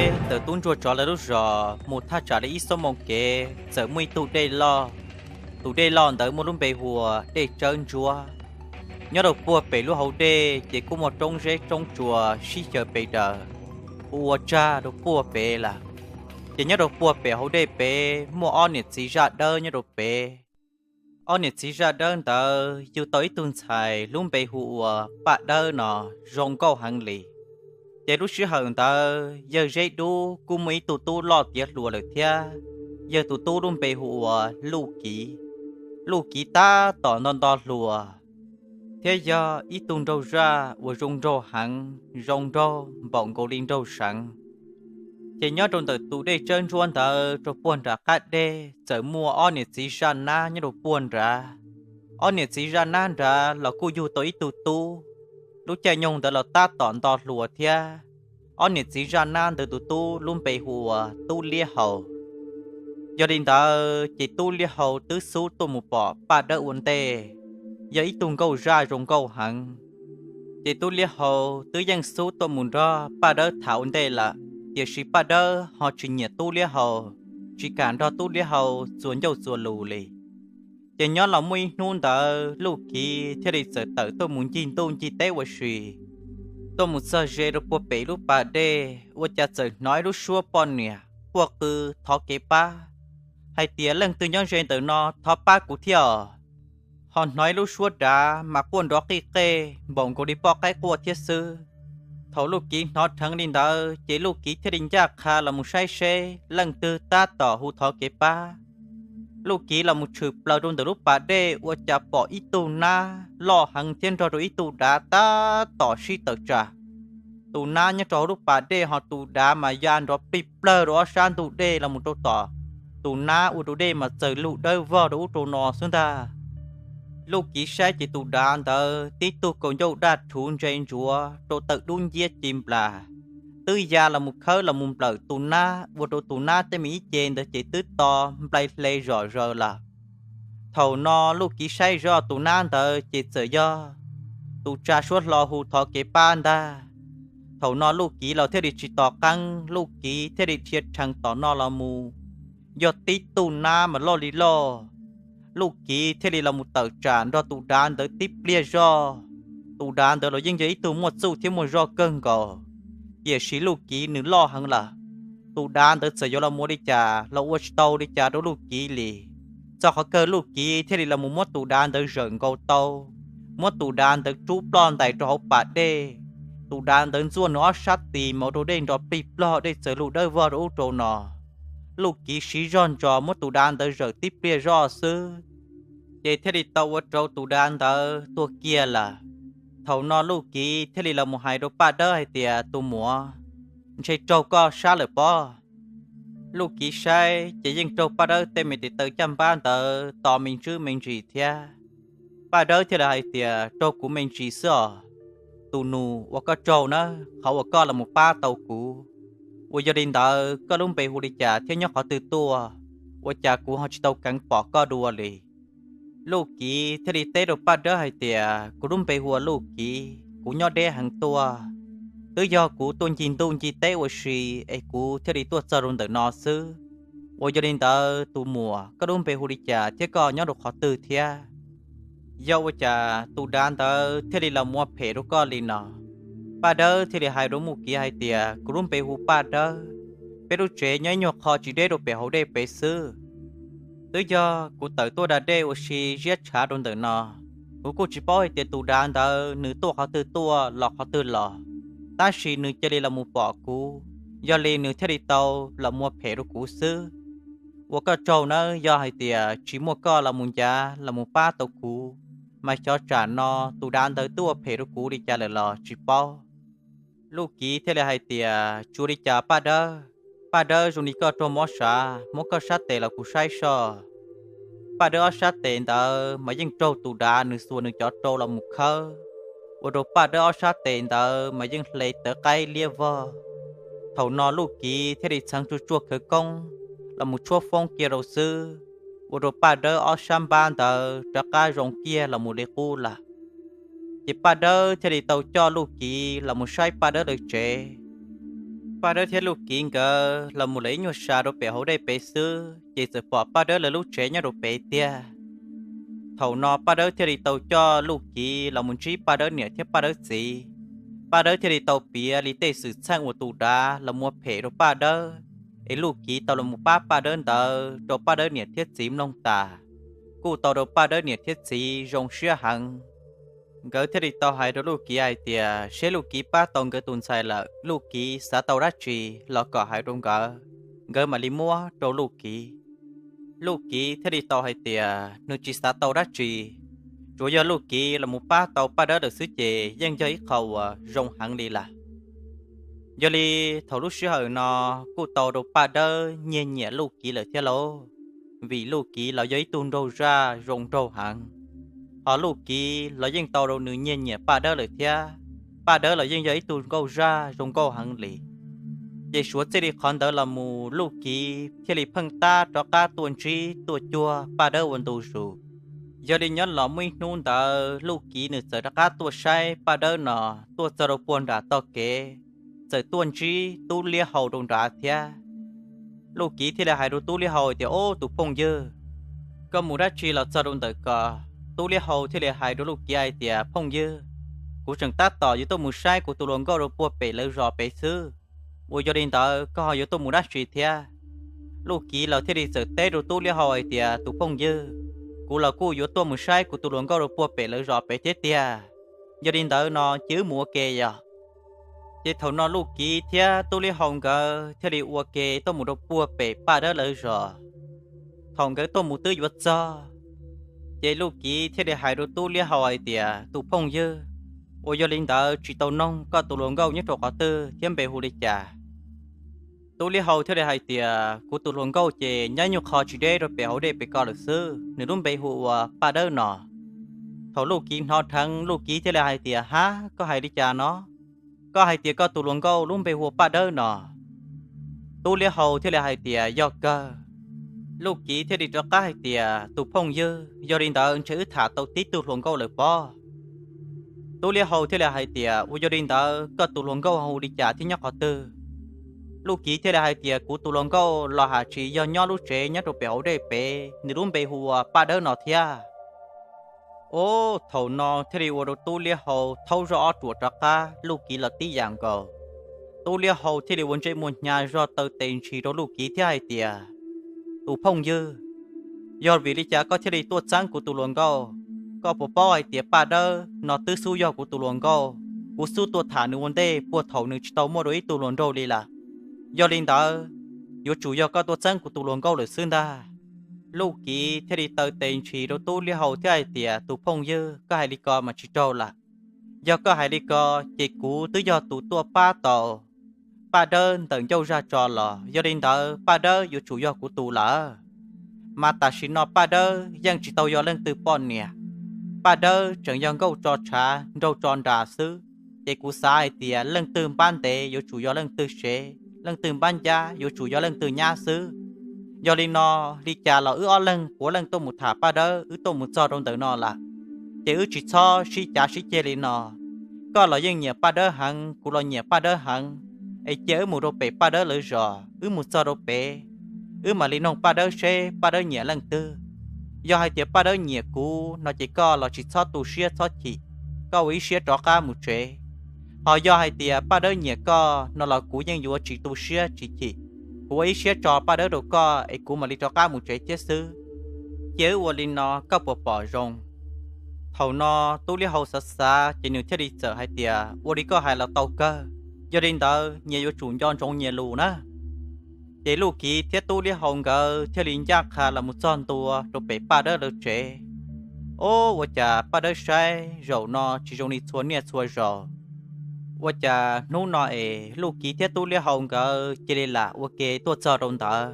ntawm tub ntsuag tsov lawv lub zos mus thaj tsam li ib xuab moos kev txawm muaj ib tug dej loj. Tus dej loj ntawd muaj lub npe hu ua Dej Tsawb Ntsuab. Nyob rau puag pem lub hauv dej ces kuj muaj roob zeb roob tsua sib xyaw pes daws, ua ua tsag rau puag pem lawm. Ces nyob rau puag pem hauv dej pem muaj ob niam txiv zaj dawb nyob rau pem. Ob niam txiv zaj dawb ntawd yug tau ib tug ntxhais lub npe hu ua Paj Dawb no zoo nkauj heev li. Ces lub sij hawm ntawd yawg Zeb Dub kuj muaj ib tug tub loj tiav hluas lawm thiab. Yawg tus tub lub npe hu ua Luj Kiv. Luj Kiv tab tom nto nto hluas thiab yog ib tug nraug zaj uas zoo nraug heev, zoo nraug npaum nkaus li nraug seev. Ces nyob rau ntawm tus Dej Tsawb Ntsuab ntawd rau puag nram qab dej txawm muaj ob niam txiv zaj nab nyob rau puag nrad. Ob niam txiv zaj nab nrad los kuj yug tau ib tug tub, lub caij nyoog ntawd los tab tom nto hluas thiab. Ob niam txiv zaj nab ntawd tus tub lub npe hu ua Tub Liab Hau. Yog li ntawd ces Tub Liab Hau twb xub tuaj mus pom Paj Dawb ua ntej, yog ib tug nkauj zaj zoo nkauj heev. Ces Tub Liab Hau twb yeej xub tuaj mus nrog Paj Dawb tham ua ntej lawm, tiam sis Paj Dawb ho tsis nyiam Tub Liab Hau, tsis kam nrog Tub Liab Hau txuas ncauj txuas lus li. Ces nyob los muaj ib hnub ntawd Luj Kiv thiaj li txawm tawm tuaj mus ncig ntuj ncig teb ua si, tuaj mus txog ze rau puag pem lub pas dej ua cas txawm hnov ib lub suab poj niam quaj qw thov kev pab, hais tias, Leej twg nyob ze ntawm no, thov pab kuv thiab os. Ho hnov ib lub suab dav mas quaj nrov qij qej npaum nkaus li poj qaib quaj thiab xwb. Thaum Luj Kiv hnov dheev li ntawd ces Luj Kiv thiaj li ncaj qha los mus saib seb leej twg tab tom hu thov kev pab. Luj Kiv los mus tshwm plaws rau ntawm lub pas dej ua cas pom ib tug nab loj heev thiab nrog rau ib tug dav tab tom sib tawm tsam. Tus nab nyob rau hauv lub pas dej ho tus dav mas ya nrov plig plawg rau ob sab ntug dej los mus rau tom. Tus nab ua rau dej mas txawm lug dawb vog rau ub rau no xwb ntag. Luj Kiv saib ces tus dav ntawd tib tug kaus ncauj daj rhuv ntse ntsuav rau tawm dub nciab ci nplas, twb ya los mus khawb los mus nplawm tus nab ua rau tus nab tej me ib ce ntawd ces twb to nplai hle zom zaws lawm. Thaum no Luj Kiv saib zoj tus nab ntawd ces txawm yog tus tsa suab hlo hu thov kev pab ntag. Thaum no Luj Kiv los thiaj li tsis tos qeeb, Luj Kiv thiaj li dhia rhees tom no los mus. Yog tib tug nab mas loj li loj. Luj Kiv thiaj li los mus tawm tsam nrog tus dav ntawd tib pliag zoj. Tus dav ntawd los yeej yog ib tug muaj txuj thiab muaj zog kawg nkaus, tiam sis Luj Kiv nws loj heev lawm. Tus dav ntawd txawm yuav los mus ua li cas los ua tsis tau li cas rau Luj Kiv li. Txog qhov kawg Luj Kiv thiaj li los mus muab tus dav ntawd zawm nkaus tau, muab tus dav ntawd rub ploj ntais rau hauv pas dej. Tus dav ntawd ntxuaj nws ob sab tis mas ua rau dej nrov plig plog, dej txawm lug dawb vog rau ub rau no. Luj Kiv siv zog ntsos muab tus dav ntawd zawm tib pliag zoj xwb, ces thiaj li tau ua rau tus dav ntawd tuag kiag lawm. Thaum no Luj Kiv thiaj li los mus hais rau Paj Dawb hais tias, Tus muam, ntshe raug koj sab lawm pob. Luj Kiv saib ces yeej raug Paj Dawb tej me tes taw caj npab ntawd to me ntsis me ntsis thiab. Paj Dawb thiaj li hais tias, Raug kuv me ntsis xwb os. Tus nus, ua koj tsaug nawb qhov uas koj los mus pab tau kuv. Uas yog li ntawd koj lub npe hu li cas thiab nyob qhov twg tuaj, ua cas kuv ho tsis tau keev pom koj dua li? Luj Kiv thiaj li teb rau Paj Dawb hais tias, Kuv lub npe hu ua Luj Kiv, kuv nyob deb heev tuaj. Twb yog kuv tuaj ncig ntuj ncig teb ua si es kuv thiaj li tuaj txog rau ntawm no xwb. Uas yog li ntawd tus muam, koj lub npe hu li cas thiab koj nyob rau qhov twg thiab? Yog ua cas tus dav ntawd thiaj li los muaj phem rau koj li no? Paj Dawb thiaj li hais rau Luj Kiv hais tias, Kuv lub npe hu Paj Dawb. Peb lub tsev nyob ib nyuag qho tsis deb rau pem hauv dej pem xwb. Twb yog kuv tawm tuaj da dej ua si ziab tshav rau ntawm no, kuv kuj tsis paub hais tias tus dav ntawd nws tuaj qhov twg tuaj los qhov twg los, tab sis nws cia li los mus pom kuv, yog li nws thiaj li tau los muaj phem rau kuv xwb. Ua koj tsaug nawb, yog hais tias tsis muaj koj los mus ncav los mus pab tau kuv, mas xyov tsam no tus dav ntawd twb ua phem rau kuv li cas lawm los tsis paub. Luj Kiv thiaj li hais tias, Tsis ua li cas Paj Dawb. Paj Dawb, zoo li koj raug mob sav, muab koj sab tes los kuv saib soj. Paj Dawb ob sab tes ntawd mas yeej raug tus dav nws xuas nws cov rau los mus khawb, ua rau Paj Dawb ob sab tes ntawd mas yeej hle tawv qaib liab vog. Thaum no Luj Kiv thiaj li txheev tsuj tsuaj khawv koob los mus tshuab foob kiag rau xwb, ua rau Paj Dawb ob sab npab ntawd rov qab zoo kiag los mus li qub lawm. Ces Paj Dawb thiaj li tau coj Luj Kiv los mus saib Paj Dawb lawv tsev. Paj Dawb thiab Luj Kiv nkawd los mus lawv ib nyuag sa rau pem hauv dej pem xwb ces txawm pom Paj Dawb lawv lub tsev nyob rau pem tiag. Thaum no Paj Dawb thiaj li tau coj Luj Kiv los mus ntsib Paj Dawb niam thiab Paj Dawb txiv. Paj Dawb thiaj li tau piav li tej xwm txheej uas tus dav los mus ua phem rau Paj Dawb, es Luj Kiv tau los mus pab Paj Dawb ntawd rau Paj Dawb niam thiab txiv mloog tas, kuj tau rau Paj Dawb niam thiab txiv zoo siab heev. Nkawd thiaj li tau hais rau Luj Kiv hais tias seb Luj Kiv pab tau nkawd tus ntxhais lawm, Luj Kiv xav tau dab tsi los kom hais rau nkawd, nkawd mam li muab rau Luj Kiv. Luj Kiv thiaj li tau hais tias nws tsis xav tau dab tsi, tsuas yog Luj Kiv los mus pab tau Paj Dawb lawm xwb ces yeej yog ib qho uas zoo heev li lawm. Yog li thaum lub sij hawm no kuj tau rau Paj Dawb nyiag nyiam Luj Kiv lawm thiab lauj, vim Luj Kiv los yog ib tug nraug zaj zoo nraug heev, ho Luj Kiv los yeej tau rau nws nyiag nyiam Paj Dawb lawm thiab. Paj Dawb los yeej yog ib tug nkauj zaj zoo nkauj heev li. Ces suav txij li qhov ntawd los mus Luj Kiv thiaj li pheej tab rov qab tuaj ntsib tuaj cuag Paj Dawb ua ntu zus. Yog li nyob los muaj ib hnub ntawd Luj Kiv nws txawm rov qab tuaj saib Paj Dawb no, tuaj txog rau puag nram tog kev, txawm tuaj ntsib Tub Liab Hau rau nrad thiab. Luj Kiv thiaj li hais rau Tub Liab Hau tias, Ob, tus phooj ywg, koj mus dab tsi los txog rau ntawm ko? Tub Liab Hau thiaj li hais rau Luj Kiv hais tias, Phooj ywg, kuv tseem tab tom yuav tuaj mus saib kuv tus hluas nkauj rau puag pem lawv zos pem xwb, uas yog li ntawd koj ho yuav tuaj mus dab tsi thiab? Luj Kiv los thiaj li txawm teb rau Tub Liab Hau hais tias, Tus phooj ywg, kuv los kuj yuav tuaj mus saib kuv tus hluas nkauj rau puag pem lawv zos pem thiab tiag. Yog li ntawd no cia wb mus ua ke yog. Ces thaum no Luj Kiv thiab Tub Liab Hau nkawd thiaj li ua ke tuaj mus rau puag pem Paj Dawb lawv zos. Thaum nkawd tuaj mus twb yuav txog, ces Luj Kiv thiaj li hais rau Tub Liab Hau hais tias, Tus phooj ywg, uas yog li ntawd tsis tau noog koj tus hluas nkauj nyob rau qhov twg thiab npe hu li cas? Tub Liab Hau thiaj li hais tias, Kuv tus hluas nkauj ces nyob nyuag qho tsis deb rau pem hauv dej pem ko lawm xwb, nws lub npe hu ua Paj Dawb no. Thaum Luj Kiv hnov dheev, Luj Kiv thiaj li hais tias, Hab, koj hais li cas no? Koj hais tias koj tus hluas nkauj lub npe hu ua Paj Dawb no? Tub Liab Hau thiaj li hais tias, Yog kawg. Luj Kiv thiaj li rov qab hais tias, Tus phooj ywg, yog li ntawd ntshe wb tham tau tib tug hluas nkauj lawm pob. Tub Liab Hau thiaj li hais tias, Uas yog li ntawd koj tus hluas nkauj ho hu li cas thiab nyob qhov twg? Luj Kiv thiaj li hais tias, Kuv tus hluas nkauj los has tsis yog nyob lub tsev nyob rau pem hauv dej pem, nws lub npe hu ua Paj Dawb no thiab. Ob, thaum no thiaj li ua rau Tub Liab Hau thaub zog ob ruam rov qab, Luj Kiv los tib yam nkaus. Tub Liab Hau thiaj li ua ntsej muag hnyav zog taw tes ntshis rau Luj Kiv thiab hais tias, Tus phooj ywg, yog vim li cas koj thiaj li tuaj txeeb kuv tus hluas nkauj? Koj puas paub hais tias Paj Dawb no twb xub yog kuv tus hluas nkauj, kuv xub tuaj tham nws ua ntej puag thaum nws tsis tau muaj dua ib tug hluas nraug li lawm? Yog li ntawd, yuav tsum yog koj tuaj txeeb kuv tus hluas nkauj lawm xwb ntag. Luj Kiv thiaj li taw tes ntshis rau Tub Liab Hau thiab hais tias, Tus phooj ywg, koj hais li ko mas tsis raug lawm. Yog koj hais li ko, ces kuv twb yog tus tuaj pab tau Paj Dawb ntawm ncauj zaj tso los, yog li ntawd Paj Dawb yuav tsum yog kuv tus lawm. Mas tam sim no Paj Dawb yeej tsis tau yog leej twg poj niam, Paj Dawb tseem yog nkauj tso tshav nraug tso nras xwb. Ces kuv xav hais tias leej twg npab ntev yuav tsum yog leej twg sev, leej twg npab ncab yuav tsum yog leej twg nyab xwb. Yog li no, li cas los wb ob leeg puav leej tuaj mus tham Paj Dawb, wb tuaj mus txog rau ntawm no lawm, ces wb tsis txhob sib cav sib ceg li no. Koj los yeej nyiam Paj Dawb heev, kuv los nyiam Paj Dawb heev, es cia wb mus rau pem Paj Dawb lawv zos, wb mus txog rau pem, wb mam li noog Paj Dawb seb Paj Dawb nyiam leej twg. Yog hais tias Paj Dawb nyiam kuv no ces koj los tsis txhob tu siab txhob chim, koj ua ib siab rov qab mus tsev. Ho yog hais tias Paj Dawb nyiam koj no los kuv yeej yuav tsis tu siab tsis chim, kuv ua ib siab tso Paj Dawb rau koj es kuv mam li rov qab mus tsev thiab xwb. Cia wb ua li no koj puas pom zoo? Thaum no Tub Liab Hau xav xav ces nws thiaj li txawm hais tias, Ua li koj hais los tau kawg. Yog li ntawd nyias yuav tsum nco ntsoov nyias lus na. Ces Luj Kiv thiab Tub Liab Hau nkawd thiaj li ncaj qha los mus txog ntua rau pem Paj Dawb lawv tsev. Ob, ua cas Paj Dawb saib zaum no tsis zoo li txhua niaj txhua zaus. Ua cas hnub no es Luj Kiv thiab Tub Liab Hau nkawd cia li lam ua ke tuaj txog rau ntawd.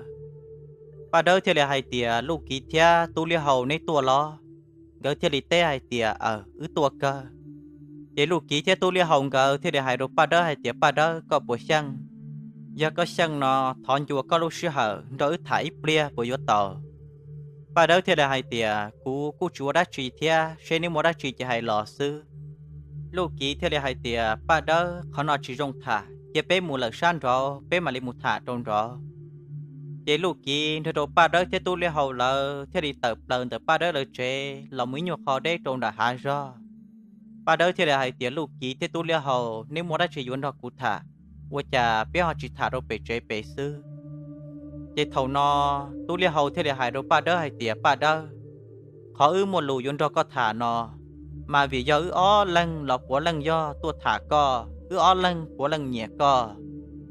Paj Dawb thiaj li hais tias, Luj Kiv thiab Tub Liab Hau, neb tuaj los? Nkawd thiaj li teb hais tias, Aws, wb tuaj kawg. Ces Luj Kiv thiab Tub Liab Hau nkawd thiaj li hais rau Paj Dawb hais tias, Paj Dawb, koj puas xyeej? Yog koj xyeej no, thov ncua koj lub sij hawm nrog wb tham ib pliag puas yuav tau? Paj Dawb thiaj li hais tias, Kuv kuj tsis ua dab tsi thiab, seb neb muaj dab tsi ces hais los xwb. Luj Kiv thiaj li hais tias, Paj Dawb, qhov no tsis zoo tham. cia peb mus lawm sab nraud peb mam li mus tham rau nraud. Ces Luj Kiv nrog rau Paj Dawb thiab Tub Liab Hau lawv thiaj li tawm plaws ntawm Paj Dawb lawv tsev los mus ib nyuag qho deb rau nram hav zog. Paj Dawb thiaj li hais tias, Luj Kiv thiab Tub Liab Hau, neb muaj dab tsi yuav nrog kuv tham, ua cas peb ho tsis tham rau pem tsev pem xwb? Ces thaum no Tub Liab Hau thiaj li hais rau Paj Dawb hais tias, Paj Dawb, qhov wb muaj lus yuav nrog koj tham no, mas vim yog wb ob leeg los puav leej yog tuaj tham koj, wb ob leeg puav leej nyiam koj,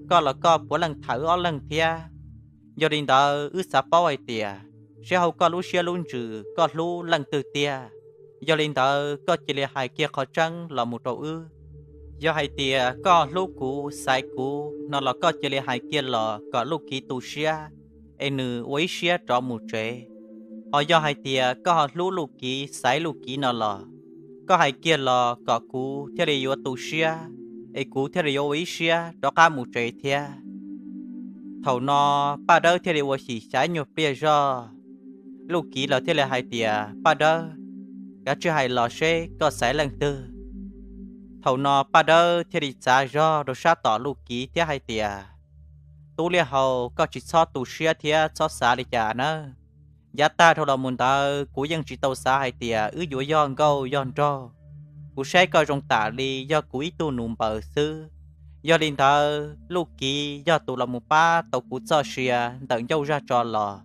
koj los koj puav leej tham wb ob leeg thiab. Yog li ntawd wb xav paub hais tias, saib hauv koj lub siab lub ntsws koj hlub leej twg tiag. Yog li ntawd koj cia li hais kiag qhov tseeb los mus rau wb. Yog hais tias koj hlub kuv xaiv kuv no los koj cia li hais kiag los kom Luj Kiv tu siab, es nws ua ib siab rov mus tsev. Ho yog hais tias koj ho hlub Luj Kiv xaiv Luj Kiv no los, koj hais kiag los kom kuv thiaj li yuav tu siab, es kuv thiaj li yuav ua ib siab rov qab mus tsev thiab. Thaum no Paj Dawb thiaj li ua xyem xyav ib nyuag pliag zog. Luj Kiv los thiaj li hais tias, Paj Dawb, kav tsij hais los seb koj xaiv leej twg. Thaum no Paj Dawb thiaj li txav zog rau sab tom Luj Kiv thiab hais tias, Tub Liab Hau, koj tsis txhob tu siab thiab txhob xav li cas nawb. Yav tag dhau los mus ntawd kuv yeej tsis tau xav hais tias wb yuav yog nkauj yog nraug. Kuv saib koj zoo tam li yog kuv ib tug nus npaws xwb. Yog li ntawd Luj Kiv yog tus los mus pab tau kuv txoj sia ntawm ncauj zaj tso los,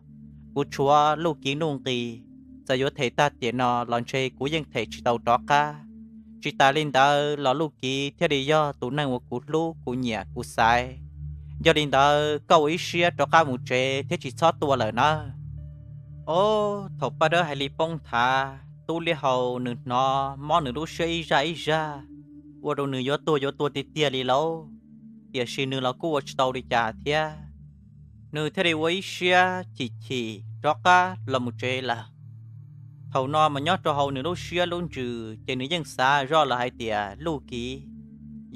kuv tshuav Luj Kiv nuj nqis, txawm yuav them tag tiam no los ntshe kuv yeej them tsis tau rov qab. Tsis tas li ntawd los Luj Kiv thiaj li yog tus neeg uas kuv hlub kuv nyiam kuv xaiv. Yog li ntawd koj ua ib siab rov qab mus tsev thiab tsis txhob tuaj lawm nawb. Ob, thaum Paj Dawb hais li poob nthav, Tub Liab Hau nws hnov mob nws lub siab ib zaj ib zaj, ua rau nws yuav tuag yuav tuag tiag tiag li lauj. Tiam sis nws los kuj ua tsis tau li cas thiab, nws thiaj li ua ib siab chim chim rov qab los mus tsev lawm. Thaum no mas nyob rau hauv nws lub siab lub ntsws ces nws yeej xav zoj lawm hais tias, Luj Kiv,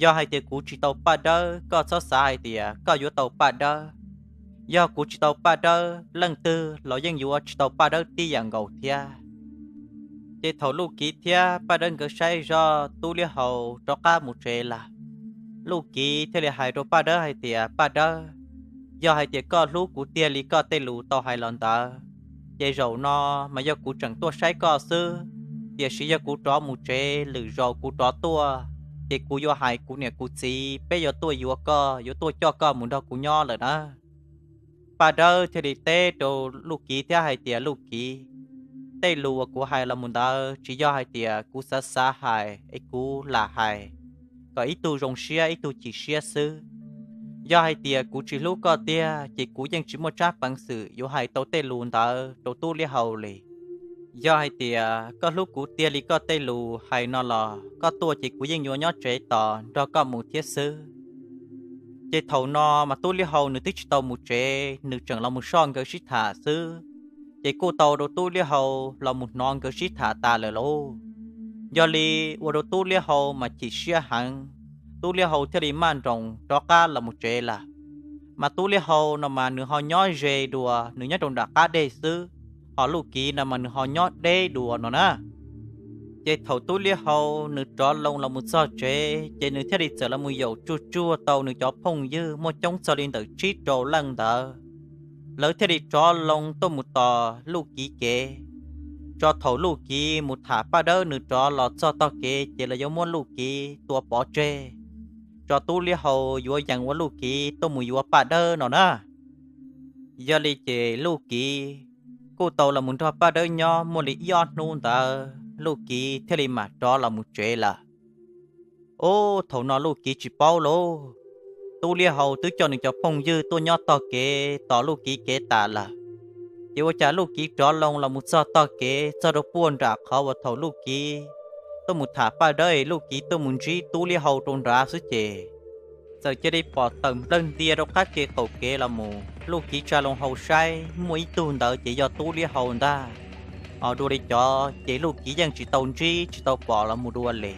yog hais tias kuv tsis tau Paj Dawb, koj txhob xav hais tias koj yuav tau Paj Dawb. Yog kuv tsis tau Paj Dawb, leej twg los yeej yuav tsis tau Paj Dawb tib yam nkaus thiab. Ces thaum Luj Kiv thiab Paj Dawb nkawd saib zoj Tub Liab Hau rov qab mus tsev lawm, Luj Kiv thiaj li hais rau Paj Dawb hais tias, Paj Dawb, yog hais tias koj hlub kuv tiag li koj tej lus tau hais los ntawd, ces zaum no mas yog kuv tseem tuaj saib koj xwb. Tiam sis yog kuv rov mus tsev, lwm zaus kuv rov tuaj, ces kuv yuav hais kuv niam kuv txiv peb yuav tuaj yuav koj, yuav tuaj coj koj mus nrog kuv nyob lawm na. Paj Dawb thiaj li teb rau Luj Kiv thiab hais tias, Luj Kiv, tej lus uas kuv hais los mus ntawd tsis yog hais tias kuv xav xav hais es kuv lam hais kom ib tug zoo siab ib tug chim siab xwb. Yog hais tias kuv tsis hlub koj tiag ces kuv yeej tsis muaj tsab peev xwm yuav hais tau tej lus ntawd rau Tub Liab Hau li. Yog hais tias koj hlub kuv tiag li koj tej lus hais no los koj tuaj ces kuv yeej yuav nyob tsev tos nrog koj mus thiab xwb. Ces thaum no mas Tub Liab Hau nws twb tsis tau mus tsev, nws tseem los mus soj nkawd sib tham xwb. Ces kuj tau rau Tub Liab Hau los mus hnov nkawd sib tham tas lawm lauj. Yog li ua rau Tub Liab Hau mas chim siab heev, Tub Liab Hau thiaj li maj nroos rov qab los mus tsev lawm. Mas Tub Liab Hau no mas nws ho nyob ze dua, nws nyob rau nram qab deg xwb, ho Luj Kiv no mas nws ho nyob deb dua no na. Ces thaum Tub Liab Hau nws rov loo los mus txog tsev ces nws thiaj li txawm los mus yaum tsuag tsuag tau nws cov phooj ywg muaj coob txog li ntawm tsib rau leej ntawd. Lawv thiaj li rov loo tuaj mus tos Luj Kiv kev, tso thaum Luj Kiv mus tham Paj Dawb nws rov los txog tog kev ces lawv yuav muab Luj Kiv tua pov tseg, tso Tub Liab Hau yuav yees ua Luj Kiv tuaj mus yuav Paj Dawb no na. Yog li ces Luj Kiv kuj tau los mus nrog Paj Dawb nyob muaj li ib ob hnub ntawd Luj Kiv thiaj li mam rov los mus tsev lawm. Ub, thaum no Luj Kiv tsis paub lauj, Tub Liab Hau twb coj nws cov phooj ywg tuaj nyob tog kev tos Luj Kiv kev tas lawm. Ces ua cas Luj Kiv rov loo los mus txog tog kev txog rau puag nram qhov uas thaum Luj Kiv tuaj mus tham Paj Dawb es Luj Kiv tuaj mus ntsib Tub Liab Hau rau nrad xwb ces txawm cia li pom tawm nplawg ntia rau qab ke qaum kev los mus. Luj Kiv tsa loo hau saib muaj ib tug ntawd ces yog Tub Liab Hau ntag. Ho dua li cov ces Luj Kiv yeej tsis tau ntsib tsis tau pom los mus dua li.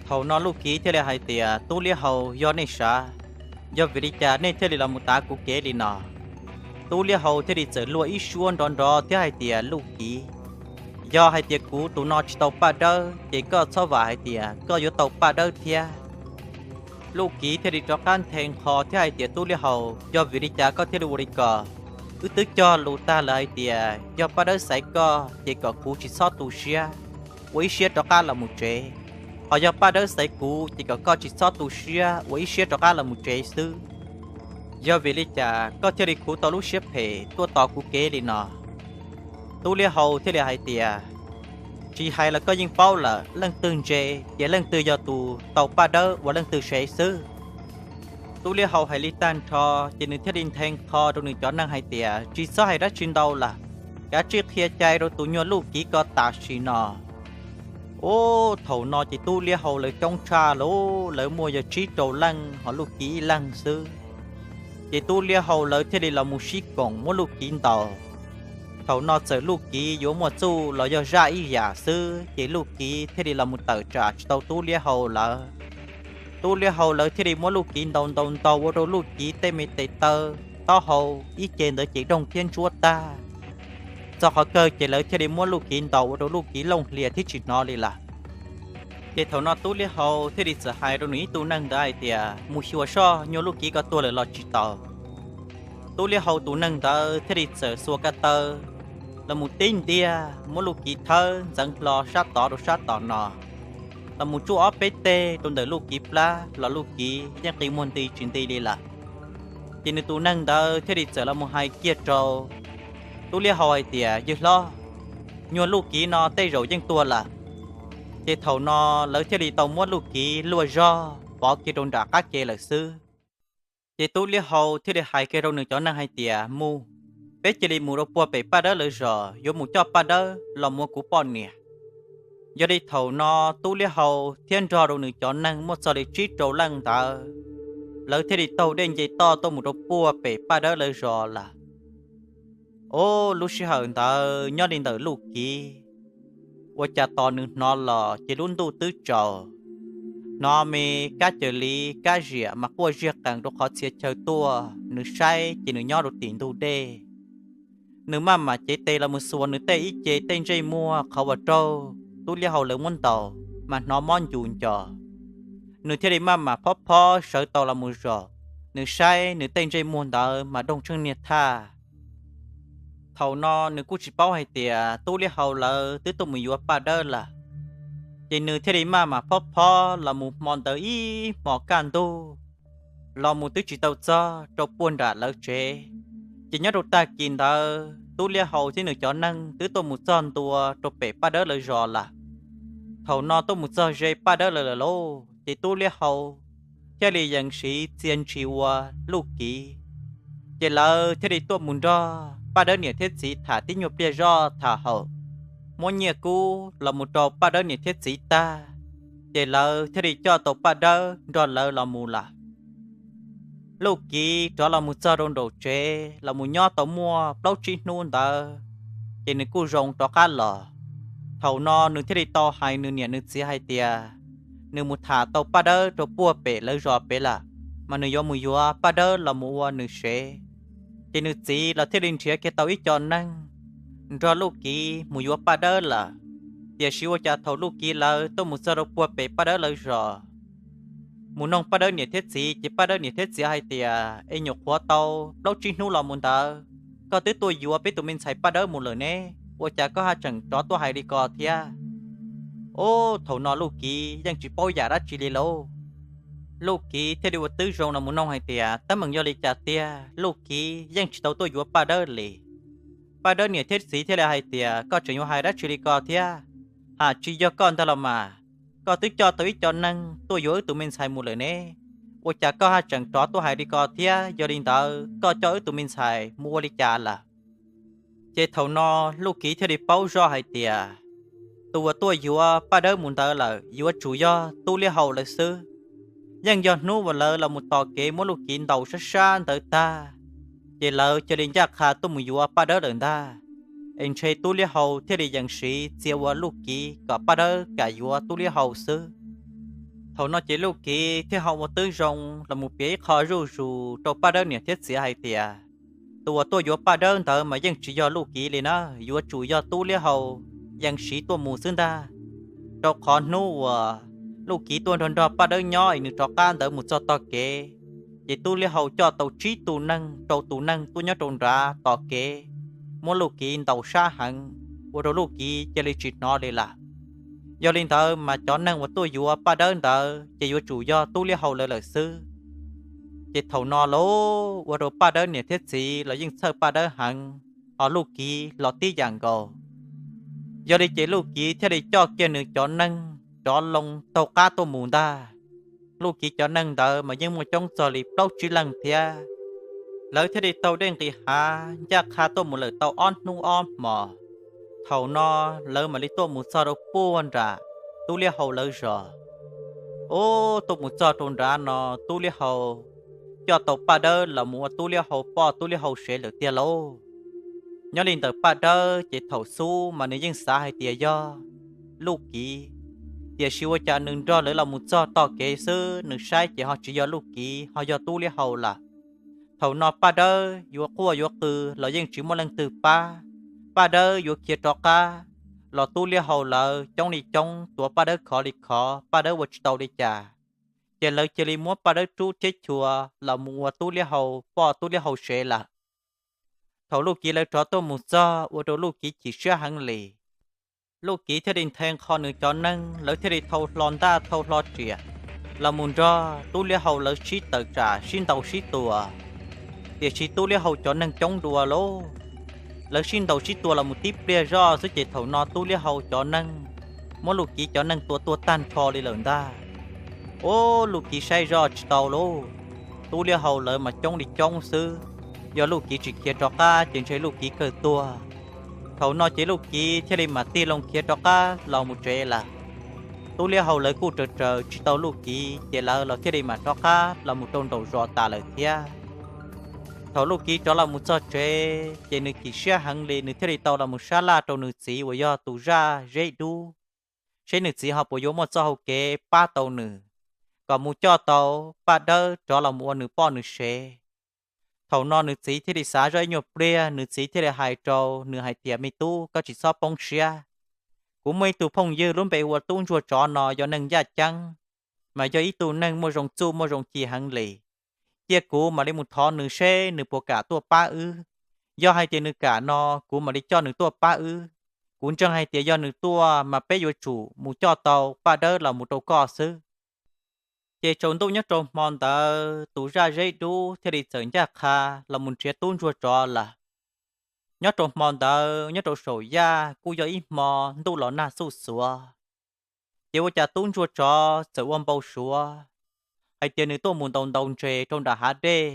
Thaum no Luj Kiv thiaj li hais tias, Tub Liab Hau, yog nej sav, yog vim li cas nej thiaj li los mus tav kuv kev li no? Tub Liab Hau thiaj li txawm luag ib suab nrov nrov thiab hais tias, Luj Kiv, yog hais tias kuv tus no tsis tau Paj Dawb ces koj txhob vam hais tias koj yuav tau Paj Dawb thiab. Luj Kiv thiaj li rov qab nthe nqho thiab hais tias, Tub Liab Hau, yog vim li cas koj thiaj li ua li ko? Wb twb cog lus tag lawm hais tias yog Paj Dawb xaiv koj ces kom kuv tsis txhob tu siab, ua ib siab rov qab los mus tsev. Ho yog Paj Dawb xaiv kuv ces kom koj tsis txhob tu siab, ua ib siab rov qab los mus tsev xwb. Yog vim li cas koj thiaj li khuv tau lub siab phem tuaj tos kuv kev li no? Tub Liab Hau thiaj li hais tias, Tsis hais los koj yeej paub lawm, leej twg ntse ces leej twg yog tus tau Paj Dawb ua leej twg sev xwb. Tub Liab Hau hais li tag nrho ces nws thiaj li nthe nqho rau nws cov neeg hais tias, Tsis txhob hais dab tsi ntau lawm, kav tsij qhia cai rau tus nyuag Luj Kiv ko tam sim no. Ub, thaum no ces Tub Liab Hau lawv coob tshaj lauj, lawv muaj yog tsib rau leej ho Luj Kiv ib leeg xwb. Ces Tub Liab Hau lawv thiaj li los mus sib koom muab Luj Kiv ntaus. Thaum no txawm Luj Kiv yuav muaj txuj los yog zaj ib yam xwb ces Luj Kiv thiaj li los mus tawm tsam tsis tau Tub Liab Hau lawv. Tub Liab Hau lawv thiaj li muab Luj Kiv ntaus ntaus ntaus ua rau Luj Kiv tej me tes taw, taub hau, ib ce ntawd ces doog thiab ntsuab tag. Txog qhov kawg ces lawv thiaj li muab Luj Kiv ntaus ua rau Luj Kiv looj hlias thiab tsis hnov li lawm. Ces thaum no Tub Liab Hau thiaj li txawm hais rau nws ib tug neeg ntawd hais tias, Mus xyuas soj nyuag Luj Kiv ko tuag lawm los tsis tau. Tub Liab Hau tus neeg ntawd thiaj li txawm xuas ka taw los mus tib ntiag, muab Luj Kiv thawb ntxeev hlo sab tod rau sab tom no, los mus tsuj ob peb teg rau ntawm Luj Kiv plab los Luj Kiv yeej qi muag nti tsis nti li lawm. Ces nws tus neeg ntawd thiaj li txawm los mus hais kiag rau Tub Liab Hau hais tias, Yawg hlob, nyuag Luj Kiv no tej zaum yeej tuag lawm. Ces thaum no lawv thiaj li tau muab Luj Kiv luaj zog pov kiag rau nram qab ke lawm xwb. Ces Tub Liab Hau thiaj li hais kiag rau nws cov neeg hais tias, Mus, peb cia li mus rau puag pem Paj Dawb lawv zos, yuav mus coj Paj Dawb los mus ua kuv poj niam. Yog li thaum no Tub Liab Hau thiab nrog rau nws cov neeg muaj txog li tsib rau leej ntawd, lawv thiaj li taug dej nce toj tuaj mus rau puag pem Paj Dawb lawv zos lawm. Ub, lub sij hawm ntawd nyob li ntawm Luj Kiv, ua cas tos nws hnov los ces lub ntuj twb tsaus. Hnov me kab cawv liv kab ziam mas quaj ziag qees rau qhov txhia chaw tuaj, nws saib ces nws nyob rau tim ntug dej. Nws maj mam cev tes los mus xuas nws tej ib ce tej ntsej muag qhov uas raug Tub Liab Hau lawv muab ntaus mas hnov mob ncus nco. Nws thiaj li maj mam phob phob sawv tau los mus zaum, nws saib nws tej ntsej muag ntawd mas doog tsheej niag thaj. Thaum no nws kuj tsis paub hais tias Tub Liab Hau lawv twb tuaj mus yuav Paj Dawb lawm. Ces nws thiaj li maj mam phob phob los mus hmo ntawd ib hmo kaj ntug, los mus twb tsis tau txog rau puag nram lawv tsev. Ces nyob rau tag kis ntawd Tub Liab Hau thiab nws cov neeg twb tuaj mus txog ntua rau pem Paj Dawb lawv zos lawm. Thaum no tuaj mus txog ze Paj Dawb lawv lawm lauj, ces Tub Liab Hau thiaj li yees siv txia ntshis ua Luj Kiv. Ces lawv thiaj li tuaj mus nrog Paj Dawb niam thiab txiv tham tib nyuag pliag zoj tham haum, muab nyiaj kub los mus rau Paj Dawb niam thiab txiv tag, ces lawv thiaj li coj tau Paj Dawb nrog lawv los mus lawm. Luj Kiv rov los mus txog rau nraum tsev los mus nyob tau muaj plaub tsib hnub ntawd, ces nws kuj zoo rov qab los. Thaum no nws thiaj li tau hais nws niam nws txiv hais tias, nws mus tham tau Paj Dawb rau puag pem lawv zos pem lawm, mas nws yuav mus yuav Paj Dawb los mus ua nws sev. Ces nws txiv los thiaj li nrhiav kiag tau ib co neeg nrog Luj Kiv mus yuav Paj Dawb lawm. Tiam sis ua cas thaum Luj Kiv lawv tuaj mus txog rau puag pem Paj Dawb lawv zos, mus noog Paj Dawb niam thiab txiv, ces Paj Dawb niam thiab txiv hais tias, Es nyuam qhuav tau plaub tsib hnub los mus ntawd, koj twb tuaj yuav peb tus me ntxhais Paj Dawb mus lawm ne, ua cas koj haj tseem rov tuaj hais li ko thiab? Ub, thaum no Luj Kiv yeej tsis paub yam dab tsi li lauj. Luj Kiv thiaj li ua tib zoo los mus noog hais tias, Teeb meem yog li cas tiag, Luj Kiv yeej tsis tau tuaj yuav Paj Dawb li? Paj Dawb niam thiab txiv thiaj li hais tias, Koj tseem yuav hais dab tsi li ko thiab? Haj tsis yog koj ntag los mas, koj twb coj tau ib co neeg tuaj yuav wb tus me ntxhais mus lawm ne, ua cas koj haj tseem rov tuaj hais li ko thiab? Yog li ntawd koj coj wb tus me ntxhais mus ua li cas lawm? Ces thaum no Luj Kiv thiaj li paub zoj hais tias, tus uas tuaj yuav Paj Dawb mus ntawd lawm yuav tsum yog Tub Liab Hau lawv xwb. Yeej yog hnub uas lawv los mus tos kev muab Luj Kiv ntaus sab sab ntawd tag, ces lawv cia li ncaj qha tuaj mus yuav Paj Dawb lawm ntag. Es ntshe Tub Liab Hau thiaj li yees siv txia ua Luj Kiv kom Paj Dawb kam yuav Tub Liab Hau xwb. Thaum no ces Luj Kiv thiaj ho ua tib zoo los mus piav ib qho zuj zus rau Paj Dawb niam thiab txiv hais tias, tus uas tuaj yuav Paj Dawb ntawd mas yeej tsis yog Luj Kiv li na, yuav tsum yog Tub Liab Hau yees siv tuaj mus xwb ntag. Rau qhov hnub uas Luj Kiv tuaj nrog nrog Paj Dawb nyob es nws rov qab ntawd mus txog tog kev, ces Tub Liab Hau coj tau tsib tus neeg rau tus neeg tuaj nyob rau nrad tos kev, muab Luj Kiv ntaus sab heev, ua rau Luj Kiv cia li tsis hnov li lawm. Yog li ntawd mas cov neeg uas tuaj yuav Paj Dawb ntawd ces yuav tsum yog Tub Liab Hau lawv lawm xwb. Ces thaum no lauj, ua rau Paj Dawb niam thiab txiv los yeej txhawj Paj Dawb heev, ho Luj Kiv los tib yam nkaus. Yog li ces Luj Kiv thiaj li coj kiag nws cov neeg rov loo taug qab tuaj mus ntag. Luj Kiv cov neeg ntawd mas yeej muaj coob txog li plaub tsib leeg thiab. Lawv thiaj li taug dej nqis hav ncaj qha tuaj mus lawm tau ob hnub ob hmos. Thaum no lawv mam li tuaj mus txog rau puag nram Tub Liab Hau lawv zos. Ub, tuaj mus txog rau nrad no Tub Liab Hau coj tau Paj Dawb los mus ua Tub Liab Hau poj Tub Liab Hau sev lawm tiag lauj. Nyob li ntawm Paj Dawb ces thaum xub mas nws yeej xav hais tias yog Luj Kiv, tiam sis ua cas nws nrog lawv los mus txog tog kev xwb nws saib ces ho tsis yog Luj Kiv ho yog Tub Liab Hau lawm. Thaum no Paj Dawb yuav quaj yuav qw los yeej tsis muaj leej twg pab. Paj Dawb yuav khiav rov qab los Tub Liab Hau lawv coob li coob tuav Paj Dawb khov li khov, Paj Dawb ua tsis tau li cas. Ces lawv cia li muab Paj Dawb rub thiab chua los mus ua Tub Liab Hau poj Tub Liab Hau sev lawm. Thaum Luj Kiv lawv rov tuaj mus txog ua rau Luj Kiv chim siab heev li. Luj Kiv thiaj li nthe nqho nws cov neeg, lawv thiaj li thau hlo ntaj thau hlo riam los mus nrog Tub Liab Hau lawv sib tawm tsam sib ntaus sib tua. Tiam sis Tub Liab Hau cov neeg coob dua lauj, lawv sib ntaus sib tua los mus tib pliag zoj xwb ces thaum no Tub Liab Hau cov neeg muab Luj Kiv cov neeg tua tuag tag nrho li lawm ntag. Ub, Luj Kiv saib zoj tsis tau lauj, Tub Liab Hau lawv mas coob li coob xwb, yog Luj Kiv tsis khiav rov qab ces ntshe Luj Kiv kawg tuag. Thaum no ces Luj Kiv thiaj li mam tig loo khiav rov qab los mus tsev lawm. Tub Liab Hau lawv kuj raws raws tsis tau Luj Kiv ces lawv los thiaj li mam rov qab los mus rau nraum zos tas lawm thiab. Thaum Luj Kiv rov los mus txog tsev ces nws chim siab heev li, nws thiaj li tau los mus sab laj rau nws txiv uas yog tus zaj Zeb Dub, seb nws txiv ho puas yuav muaj txoj hau kev pab tau nws, kom mus coj tau Paj Dawb rov los mus ua nws poj nws sev. Thaum no nws txiv thiaj li xav zoj ib nyuag pliag, nws txiv thiaj li hais rau nws hais tias, me tub, koj tsis txhob poob siab. Kuv muaj ib tug phooj ywg lub npe hu ua Tub Ntsuag Tsov no yog neeg yaj ceeb, mas yog ib tug neeg muaj zoo txuj muaj zoo ci heev li. Cia kuv mam li mus thov nws seb nws puas kam tuaj pab wb. Yog hais tias nws kam no kuv mam li coj nws tuaj pab wb. Kuv ntseeg hais tias yog nws tuaj mas peb yuav tsum mus coj tau Paj Dawb los mus rau koj xwb. Ces tsaus ntuj nyob rau hmo ntawd tus zaj Zeb Dub thiaj li txawm ncaj qha los mus nrhiav Tub Ntsuag Tsov lawm. Nyob rau hmo ntawd nyob rau saum yaj kuj yog ib hmo ntuj los nag xuj xuav. Ces ua cas Tub Ntsuag Tsov txawm ua npau suav hais tias nws tuaj mus ntaus ntaus ntses rau nram hav dej,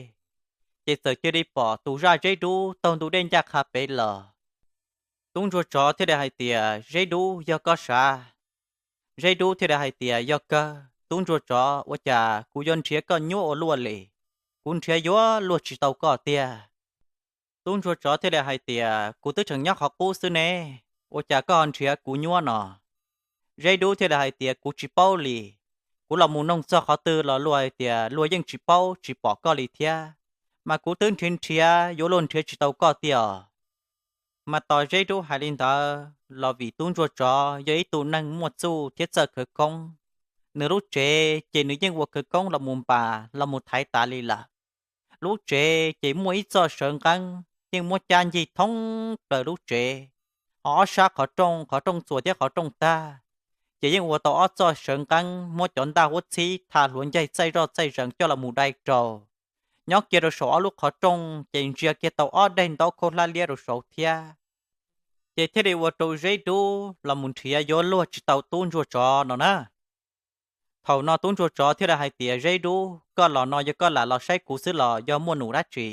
ces txawm cia li pom tus zaj Zeb Dub taug ntu dej ncaj qha pem los. Tub Ntsuag Tsov thiaj li hais tias, Zeb Dub, yog koj sav? Zeb Dub thiaj li hais tias, yog kawg Tub Ntsuag Tsov, ua cas kuv yuav nrhiav koj nyuaj ua luaj li? Kuv nrhiav yuav luag tsis tau koj tiag. Tub Ntsuag Tsov thiaj li hais tias, kuv twb tseem nyob qhov qub xwb ne, ua cas koj ho nrhiav kuv nyuaj no? Zeb Dub thiaj li hais tias, kuv tsis paub li, kuv los mus noog txog qhov twg los luag hais tias luag yeej tsis paub tsis pom koj li thiab, mas kuv twb nrhiav nrhiav yuav luag nrhiav tsis tau koj tiag. Mas tos Zeb Dub hais li ntawd los vim Tub Ntsuag Tsov yog ib tug neeg muaj txuj thiab txawj khawv koob, nws lub tsev ces nws yeej ua khawv koob los mus npas los mus thaiv tas li lawm. Lub tsev ces muaj ib txoj sawv nqeeb yeej muab cab ncig thoob plaws lub tsev, ho ob sab qhov rooj, qhov rooj txuas thiab qhov rooj tag, ces yeej ua tau ob txoj sawv nqeeb muab cov ntaj huab txhib tha hluav ncaig txaij zoj txaij zees coj los mus dai rau. Nyob kiag rau saum ob lub qhov rooj ces ntsia kiag tau ob daim ntaub khaub hlab liab rau saud thiab. Ces thiaj li ua rau Zeb Dub los mus nrhiav yuav luag tsis tau Tub Ntsuag Tsov no na. Thaum no Tub Ntsuag Tsov thiaj li hais tias, Zeb Dub, koj los no yog koj lam los saib kuv xwb los yog muaj num dab tsi?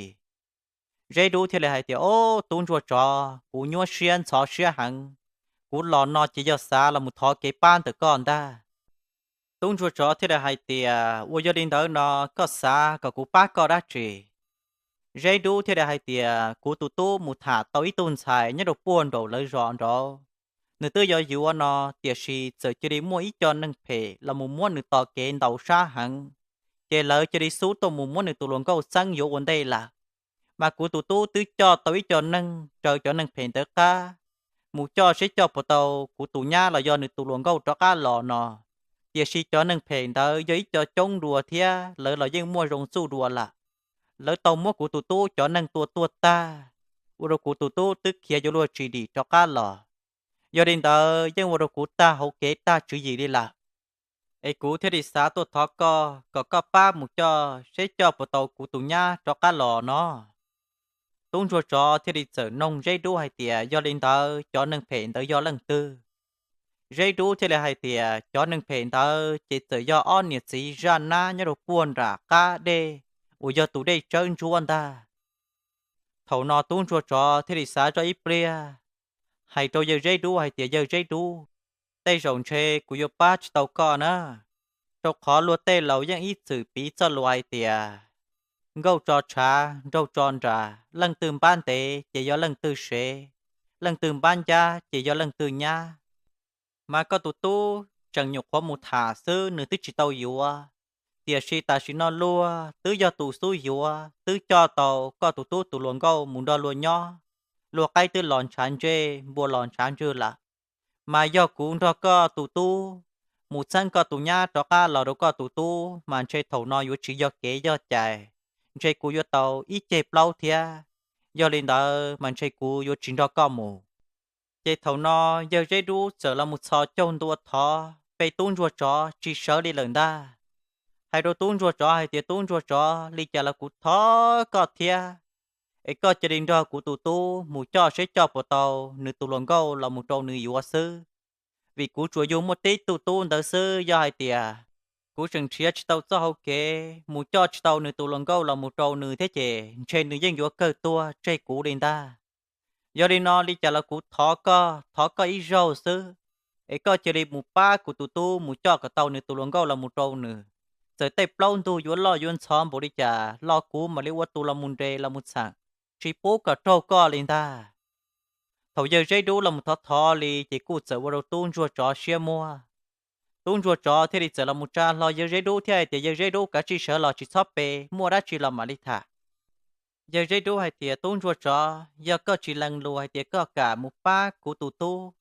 Zeb Dub thiaj li hais tias, Ob, Tub Ntsuag Tsov, kuv nyuaj siab ntxhov siab heev, kuv los no ces yog xav los mus thov kev pab ntawm koj ntag. Tub Ntsuag Tsov thiaj li hais tias, Ua yog li ntawd no koj xav kom kuv pab koj dab tsi? Zeb Dub thiaj li hais tias, Kuv tus tub mus tham tau ib tug ntxhais nyob rau puag nraum lawv zos nraud. Nws twb yuav yuav no, tiam sis txawm cia li muaj ib co neeg phem los mus muab nws tos kev ntaus sab heev, ces lawv cia li xub tuaj mus muab nws tus hluas nkauj txeeb yuav ua ntej lawm. Mas kuv tus tub twb coj tau ib co neeg raws cov neeg phem ntawd qab mus coj seb coj puas tau kuv tus nyab los yog nws tus hluas nkauj rov qab los no. Tiam sis cov neeg phem ntawd yog ib co coob dua thiab lawv los yeej muaj zoo txuj dua lawm. Lawv tau muab kuv tus tub cov neeg tua tuag tag, ua rau kuv tus tub twb khiav yuav luag tsis dim rov qab los. Yog li ntawd yeej ua rau kuv tag hauv kev tag tswv yim li lawm. Es kuv thiaj li xav tuaj thov koj kom koj pab mus coj seb coj puas tau kuv tus nyab rov qab los no. Tub ntsuag tsov thiaj li txawm noog Zeb Dub hais tias, yog li ntawd cov neeg phem ntawd yog leej twg? Zeb Dub thiaj li hais tias, cov neeg phem ntawd ces txawm yog ob niam txiv zaj nab nyob rau puag nram qab dej uas yog tus dej tsawb ntsuab ntag. Thaum no tub ntsuag tsov thiaj li xav zoj ib pliag, hais rau yawg Zeb Dub hais tias, yawg Zeb Dub, tej zaum ntshe kuv yuav pab tsis tau koj na, rau qhov luag tej laus yeej ib txwm piv txoj lus hais tias, nkauj tso tshav nraug tso nras, leej twg npab ntev ces yog leej twg sev, leej twg npab ncab ces yog leej twg nyab. Mas koj tus tub tseem nyuam qhuav mus tham xwb, nws twb tsis tau yuav, tiam sis tam sim no luag twb yog tus xub yuav, twb coj tau koj tus tub tus hluas nkauj mus nrog luag nyob, luag qaib twb los ntshav ntsej, npua los ntshav ntswg lawm. Mas yog kuv nrog koj tus tub mus txeeb koj tus nyab rov qab los rau koj tus tub, mas ntshe thaum no yuav tsis yog kev yog cai, ntshe kuv yuav tau ib ceg plaub thiab. Yog li ntawd mas ntshe kuv yuav tsis nrog koj mus. Ces thaum no yawg Zeb Dub txawm los mus txhos caug ntua thov peb tub ntsuag tsov tsis sawv li lawm ntag. Hais rau tub ntsuag tsov hais tias, tub ntsuag tsov, li cas los kuv thov koj thiab, es koj cia li nrog kuv tus tub mus coj seb coj puas tau nws tus hluas nkauj los mus rau nws yuav xwb. Vim kuv tsuas yug muaj tib tug tub ntawd xwb, yog hais tias kuv tseem nrhiav tsis tau txoj hau kev mus coj tsis tau nws tus hluas nkauj los mus rau nws thiab ces ntshe nws yeej yuav kawg tuag tseg kuv li ntag. Yog li no li cas los kuv thov koj, thov koj ib zaug xwb, es koj cia li mus pab kuv tus tub mus coj kom tau nws tus hluas nkauj los mus rau nws. Txawm tej plaub ntug yuav loj yuav ntxhov npaum li cas los kuv mam li ua tus los mus nres los mus txheem, tsis pub kom raug koj li ntag. Thaum yawg Zeb Dub los mus thov thov li ces kuj txawm ua rau tub ntsuag tsov siab muag. Tub ntsuag tsov thiaj li txawm los mus tsa hlo yawg Zeb Dub thiab hais tias, yawg Zeb Dub, kav tsij sawv los tsis txhob pe, muaj dab tsi los mam li tham. Yawg Zeb Dub hais tias, tub ntsuag tsov, yog koj tsis lees lus hais tias koj kam mus pab kuv tus tub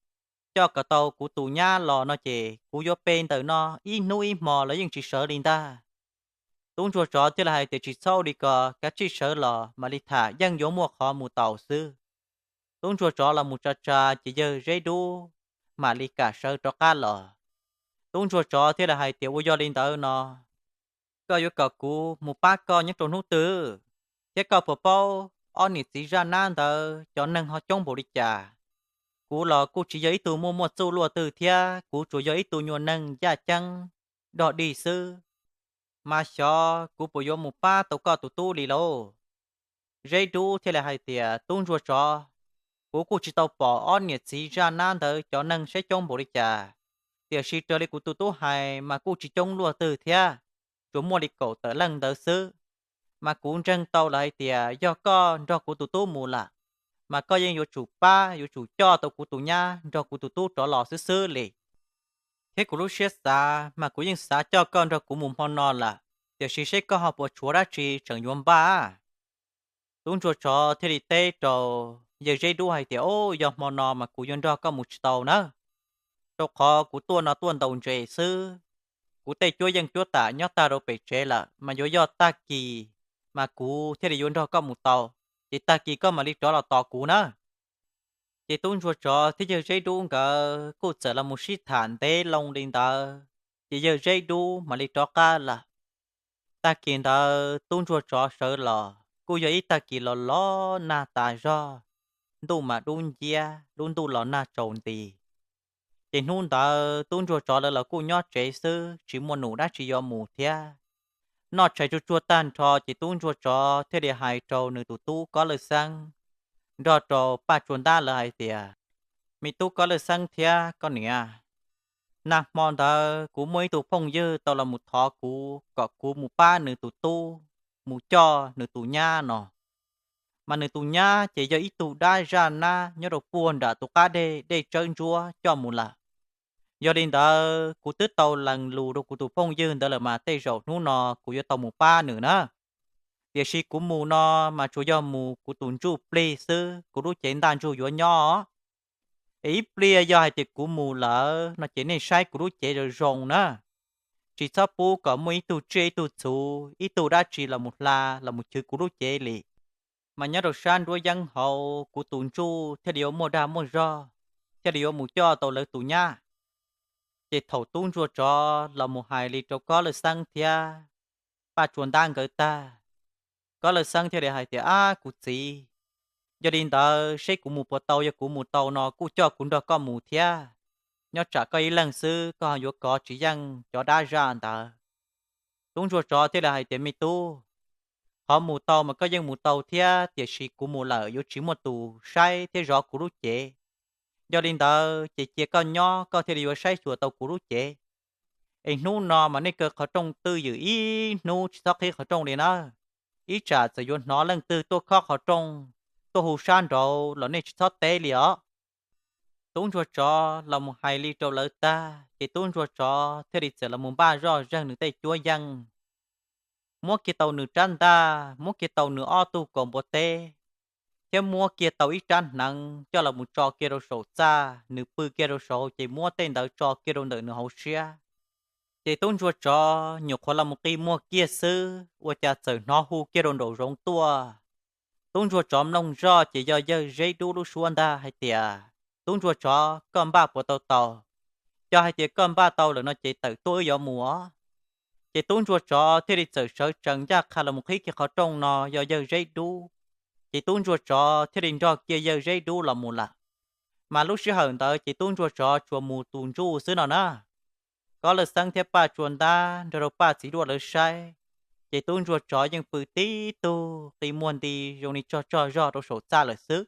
coj kom tau kuv tus nyab los no ces kuv yuav pe ntawm no ib hnub ib hmo los yeej tsis sawv li ntag. Tub ntsuag tsov thiaj li hais tias, tsis txhob ua li ko, kav tsij sawv los mam li tham, yeej yuav muaj qhov mus taus xwb. Tub ntsuag tsov los mus tsa tsa ces yawg Zeb Dub mam li kam sawv rov qab los. Tub ntsuag tsov thiaj li hais tias, ua yog li ntawd no, koj yuav kom kuv mus pab koj nyob rau hnub twg? Thiab koj puas paub ob niam txiv zaj nab ntawd cov neeg ho coob npaum li cas? Kuv los kuj tsis yog ib tug muaj muaj txuj luaj twg thiab, kuv tsuas yog ib tug nyuag neeg yaj ceeb dog dig xwb, mas xyov kuv puas yuav mus pab tau koj tus tub li lauj. Zeb Dub thiaj li hais tias, tub ntsuag tsov, kuv kuj tsis tau pom ob niam txiv zaj nab ntawd cov neeg saib coob npaum li cas, tiam sis raws li kuv tus tub hais mas kuj tsis coob luaj twg thiab, tsuas muaj li kaum tawm leej ntawd xwb. Mas kuv ntseeg tau lawm hais tias yog koj nrog kuv tus tub mus lawm, mas koj yeej yuav tsum pab, yuav tsum coj tau kuv tus nyab nrog kuv tus tub rov los xwb xwb li. Thiab kuv lub siab xav mas kuv yeej xav coj koj nrog kuv mus hmo no lawm, tiam sis seb koj ho puas tshuav dab tsi tseem yuav npaj. Tub ntsuag tsov thiaj li teb rau yawg Zeb Dub hais tias, o, yog hmo no mas kuv yuav nrog koj mus tsis tau nawb, rau qhov kuv tuaj no tuaj ntaus ntses xwb. Kuv tej cuab yeej cuab tam nyob tag rau pem tsev lawm, mas yuav yog tag kis mas kuv thiaj li yuav nrog koj mus tau, ces tag kis koj mam li rov los tos kuv nawb. Ces tub ntsuag tsov thiab yawg Zeb Dub nkawd kuj txawm los mus sib tham ntev loo li ntawd, ces yawg Zeb Dub mam li rov qab lawm. Tag kis ntawd tub ntsuag tsov sawv los kuj yog ib tag kis los los nag tas zog, ntuj mas dub nciab, lub ntuj los nag tsaus nti. Ces hnub ntawd tub ntsuag tsov lawv los kuj nyob tsev xwb, tsis muaj num dab tsi yuav mus thiab. Noj tshais tsuag tsuag tag nrho ces tub ntsuag tsov thiaj li hais rau nws tus tub Kob Lawj Xeeb nrog rau Paj Tsuag Ntab lawv hais tias, me tub Kob Lawj Xeeb thiab koj niam, nag hmo ntawd kuv muaj ib tug phooj ywg tau los mus thov kuv kom kuv mus pab nws tus tub mus coj nws tus nyab no. Mas nws tus nyab ces yog ib tug dab zaj nab nyob rau puag nram tus qab dej, dej tsawb ntsuab coj mus lawm. Yog li ntawd kuv twb tau lees lus rau kuv tus phooj ywg ntawd lawm mas tej zaum hnub no kuv yuav tau mus pab nws na. Tiam sis kuv mus no mas tsuas yog mus kuv tus ntsuj plig xwb, kuv lub cev ntaj ntsug yuav nyob. Es ib pliag yog hais tias kuv mus lawm no ces nej saib kuv lub cev zoo zoo na. tsis txhob pub kom muaj ib tug tsiaj ib tug txhu, ib tug dab tsi los mus hla los mus chwv kuv lub cev li. Mas nyob rau sab nruab yeeb hauv kuv tus ntsuj thiaj li yuav muaj dag muaj zog, thiaj li yuav mus coj tau lawv tus nyab. Ces thaum tub ntsuag tsov los mus hais li rau Kob Lawj Xeeb thiab Paj Tsua Ntab nkawd tag, Kob Lawj Xeeb thiaj li hais tias, Ab kuv txiv, yog li ntawd seb kuv mus puas tau, yog kuv mus tau no kuj coj kuv nrog koj mus thiab. Nyob tsam koj ib leeg xwb koj ho yuav kov tsis yeej cov dab zaj ntawd. Tub ntsuag tsov thiaj li hais tias, Me tub, qhov mus tau mas koj yeej mus tau thiab, tiam sis kuv mus lawm yuav tsis muaj tus saib thiab zov kuv lub cev. Yog li ntawd ces cia koj nyob, koj thiaj li yuav saib xyuas tau kuv lub cev. Es hnub no mas nej kaw qhov rooj twj ywm ib hnub tsis txhob qhib qhov rooj li na. Ib tsam txawm yuav hnov leej twg tuaj khob qhov rooj, tuaj hu sab nraud los nej tsis txhob teb li os. Tub ntsuag tsov los mus hais li rau lawv tag ces tub ntsuag tsov thiaj li txawm los mus npaj zoj zeeg nws tej cuab yeej, muab kiag tau nws rab ntaj, muab kiag tau nws ob tug kaus npua teb, thiab muab kiag tau ib rab hneev coj los mus tso kiag rau saum txaj, nws pw kiag rau saud ces muab tej ntawd tso kiag rau ntawm nws hauv siab. Ces tub ntsuag tsov nyuam qhuav los mus qi muag kiag xwb ua cas txawm hnov hu kiag rau nraum zoov tuaj. Tub ntsuag tsov mloog zoj ces yog yawg Zeb Dub lub suab ntag hais tias, Tub ntsuag tsov, koj npaj puas tau tau? Yog hais tias koj npaj tau lawm no ces tawm tuaj wb yuav mus os. Ces tub ntsuag tsov thiaj li txawm sawv tsees ncaj qha los mus qhib kiag qhov rooj no yog yawg Zeb Dub. Ces tub ntsuag tsov thiaj li nrog kiag yawg Zeb Dub los mus lawm. Mas lub sij hawm ntawd ces tub ntsuag tsov tsuas mus tus ntsuj xwb no na. Kob Lawj Xeeb thiab Paj Tsua Ntab nrog rau Paj Txiv Duaj lawv saib, ces tub ntsuag tsov yeej pw tib tug qi muag nti zoo li tsog tsog zog rau saum txaj lawm xwb.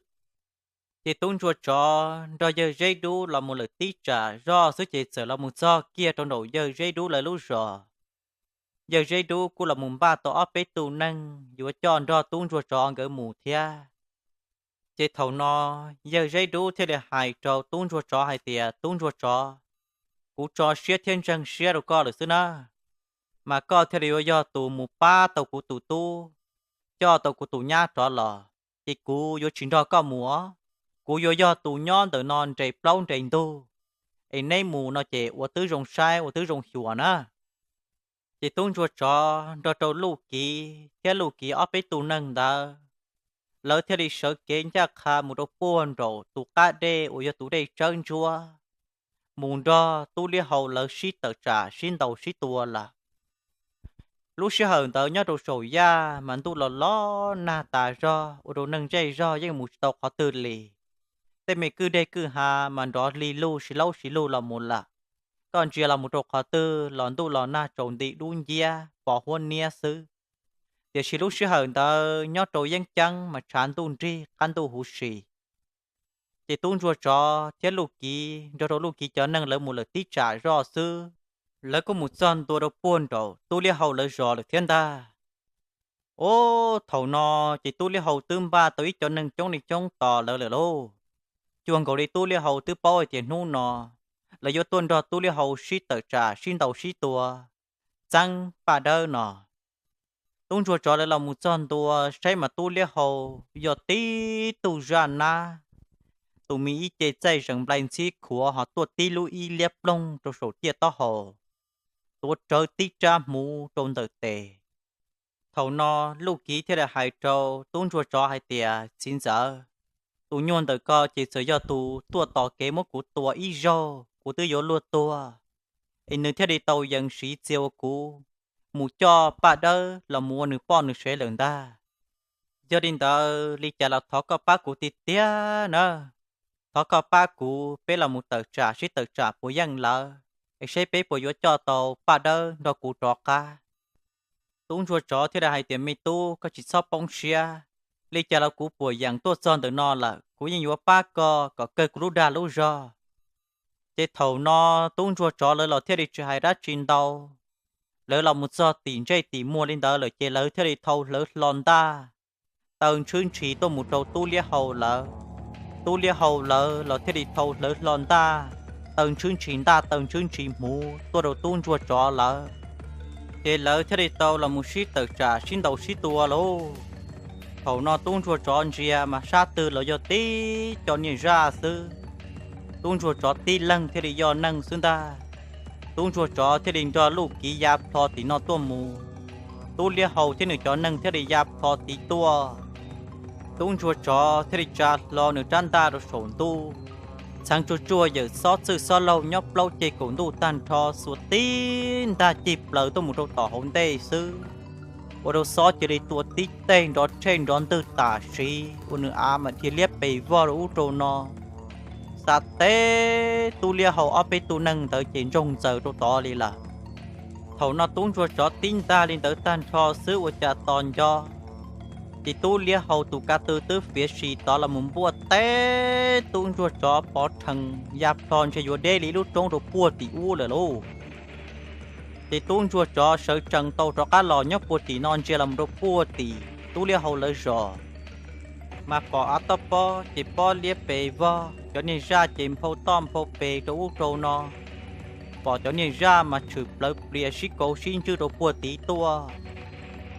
Ces tub ntsuag tsov nrog yawg Zeb Dub los mus lawm tib tsam zoj xwb ces txawm los mus txog kiag rau nraum yawg Zeb Dub lawv lub zos. Yawg Zeb Dub kuj los mus npaj tau ob peb tug neeg yuav coj nrog tub ntsuag tsov nkawd mus thiab. Ces thaum no yawg Zeb Dub thiaj li hais rau tub ntsuag tsov hais tias, Tub ntsuag tsov, kuv tso siab thiab ntseeg siab rau koj lawm xwb na, mas koj thiaj li yuav yog tus mus pab tau kuv tus tub, coj tau kuv tus nyab rov los, ces kuv yuav tsis nrog koj mus os. Kuv yuav yog tus nyob ntawm no nres plaub nres ntug, es neb mus no ces ua twb zoo saib ua twb zoo xyuas na. Ces tub ntsuag tsov nrog rau Luj Kiv thiab Luj Kiv ob peb tug neeg ntawd, lawv thiaj li sawv kev ncaj qha mus rau puag nraum tus qab dej uas yog tus dej tsawb ntsuab, mus nrog tub liab hau lawv sib tawm tsam sib ntaus sib tua lawm. Lub sij hawm ntawd nyob rau saum yaj mas ntuj los los nag tas zog ua rau neeg zej zog yeej mus tsis tau qhov twg li. Tej me kwj deg kwj ha mas nrov hli lug si laub si lug los mus lawm. Koj ntsia los mus rau qhov twg los ntuj los nag tsaus nti dub nciab pos huab niab xwb. Tiam sis lub sij hawm ntawd nyob rau yeeb ceeb mas tshav ntuj nrig qab ntuj huv si. Ces tub ntsuag tsov thiab Luj Kiv nrog rau Luj Kiv cov neeg lawv mus lawm tib tsam zoj xwb, lawv kuj mus txog ntua rau puag nraum tub liab hau lawv zos lawm thiab ntag. Ub, thaum no ces tub liab hau twb npaj tau ib cov neeg coob li coob tos lawv lawm lauj. Cuag nkaus li tub liab hau twb paub hais tias hnub no lawv yuav tuaj nrog tub liab hau sib tawm tsam sib ntaus sib tua txeeb Paj Dawb no. Tub ntsuag tsov lawv los mus txog ntua saib mas tub liab hau yog tib tug zaj nab, tus me ib ce txaij zees nplai ntxhib khuav ho tuaj tib lub ib liab ploog rau saum tiaj taub hau, tuav rawv tib rab hmuv rau ntawm tes. Thaum no Luj Kiv thiaj li hais rau tub ntsuag tsov hais tias, Txiv ntxawm, tus nyuag ntawm ko ces txawm yog tus tuaj tos kev muab kuv tua ib zaug kuv twb yuav luag tuag, es nws thiaj li tau yees siv txia ua kuv mus coj Paj Dawb los mus ua nws poj nws sev lawm ntag. Yog li ntawd li cas los thov koj pab kuv tiag tiag na. Thov koj pab kuv, peb los mus tawm tsam sib tawm tsam puas yeej lawv, es saib peb puas yuav coj tau Paj Dawb nrog kuv rov qab. Tub ntsuag tsov thiaj li hais tias, Me tub, koj tsis txhob poob siab. Li cas los kuv puas yeem tuaj txog ntawm no lawm, kuv yeej yuav pab koj kom kawg kuv lub dag lub zog. Ces thaum no tub ntsuag tsov lawv los thiaj li tsis hais dab tsi ntau, lawv los mus txog tim ntsej tim muag li ntawd lawm ces lawv thiaj li thau hlawv hlo ntaj taw ntshwb ntshis tuaj mus rau tub liab hau lawv. Tub liab hau lawv los thiaj li thau hlawv hlo ntaj taw ntshwb ntshis ntaj taw ntshwb ntshis hmuv tuaj rau tub ntsuag tsov lawv, ces lawv thiaj li tau los mus sib tawm tsam sib ntaus sib tua lauj. Thaum no tub ntsuag tsov ntsia mas sab twg los yog tib co niag zaj xwb, tub ntsuag tsov tib leeg thiaj li yog neeg xwb ntag. Tub ntsuag tsov thiaj li nrog Luj Kiv ya plho tim no tuaj mus. Tub Liab Hau thiab nws cov neeg thiaj li ya plho tim tuaj. Tub ntsuag tsov thiaj li tsa hlo nws rab ntaj rau saum ntuj. Txheev tsuag tsuag yawm xob txwj xob laug nyob plaub ceg kaum ntuj tag nrho xuas tib ntaj cig plaws tuaj mus rau tom hauv ntej xwb, ua rau xob cia li tua tib teg nrov tshej nrov ntwg tam sim uas nws av mas dhia liab pes vog rau ub rau no, xa teb Tub Liab Hau ob peb tug neeg ntawd ces ntsoog ntxaws rau tod li lawm. Thaum no tub ntsuag tsov tib ntag li ntawd tag nrho xwb ua cas tos nco ces Tub Liab Hau tus ka tw twb fiav si tod los mus npuaj teb tub ntsuag tsov pov rhees ya plho ntshe yuav deb li lub roob rau puag tim ub lawm lauj. Ces tub ntsuag tsov sawv tsees tau rov qab los nyob puag tim no ntsia los mus rau puag tim Tub Liab Hau lawv zos, mas pom av toj pob ces pob liab pes vog, cov niag zaj ces nphau toj nphau pes rau ub rau no, pom cov niag zaj mas tshwm plawv plias sib kauv sib ntswj rau puag tid tuaj.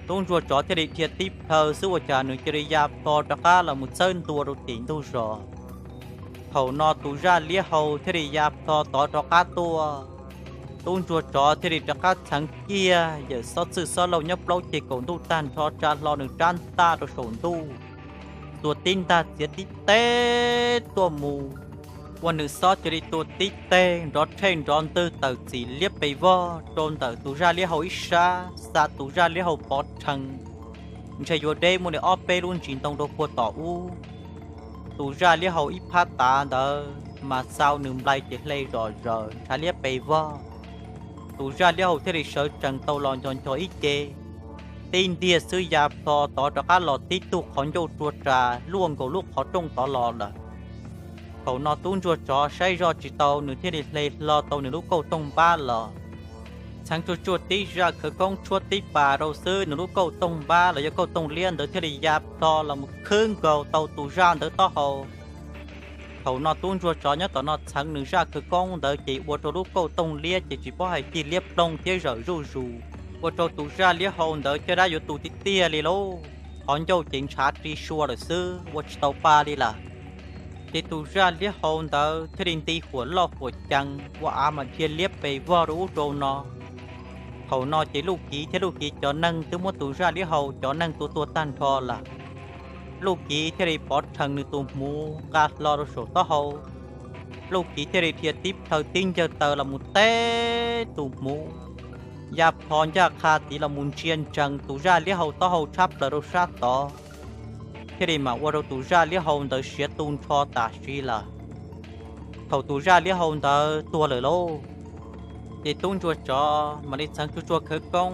Tub ntsuag tsov thiaj li dhia tib plhaw xwb ua cas nws cia li ya plho rov qab los mus txawb ntua rau tim ntug zos. Thaum no tus zaj Liab Hau thiaj li ya plho tod rov qab tuaj. Tub ntsuag tsov thiaj li rov qab txheev kiag yawm xob txwj xob laug nyob plaub ceg kaum ntuj tag nrho tsa hlo nws rab ntaj rau saum ntuj, tua tib ntaj txiav tib teg tuaj mus, ua nws xob cia li tua tib teg nrov tshej nrov ntwg tawm txim liab pes vog rau ntawm tus zaj Liab Hau ib sab, xa tus zaj Liab Hau pov rhees ntshe yuav deb muaj li ob peb lub ntsis ntoo rau puag tom ub. Tus zaj Liab Hau ib phab tav ntawd mas xau nws nplai ces hle zom zaws ntshav liab pes vog. Tus zaj Liab Hau thiaj li sawv tsees tau los nco nco ib ce, tib ntiag xwb ya plho tod rov qab los tib tug qhov ncauj rua ras luaj nkaus lub qhov rooj tod los lawm. Thaum no tub ntsuag tsov saib zoj tsis tau nws thiaj li hle hlo tau nws lub kauj toog npab los, txheev tsuag tsuag tib zaj khawv koob tshuab tib pas rau xwb nws lub kauj toog npab los yog kauj toog liab ntawd thiaj li ya plho los mus khwb nkaus tau tus zaj ntawd taub hau. Thaum no tub ntsuag tsov nyob tom no txheev nws zaj khawv koob ntawd ces ua rau lub kauj toog liab ces tsis paub hais cig liab ploog thiab zawm zuj zus, ua rau tus zaj Liab Hau ntawd caj dab yuav tu tiag tiag li lauj, qhov ncauj ces ntshav ri sua lawm xwb ua tsis tau pa li lawm. Ces tus zaj Liab Hau ntawd thiaj li nti huam loj huam cees ua av mas dhia liab pes vog rau ub rau no. Thaum no ces Luj Kiv thiab Luj Kiv cov neeg twb muab tus zaj Liab Hau cov neeg tua tuag tag nrho lawm. Luj Kiv thiaj li pov rhees nws tus hmuv nqa hlo rau saum taub hau. Luj Kiv thiaj li dhia tib plhaw tib ncawg taw los mus teb tus hmuv, ya plho ncaj qha tid los mus ntsia ntsees tus zaj Liab Hau taub hau tshab plaws rau sab tod, thiaj li mam ua rau tus zaj Liab Hau ntawd siav tu nrho tam sim lawm. Thaum tus zaj Liab Hau ntawd tuag lawm lauj, ces tub ntsuag tsov mam li txheev tsuag tsuag khawv koob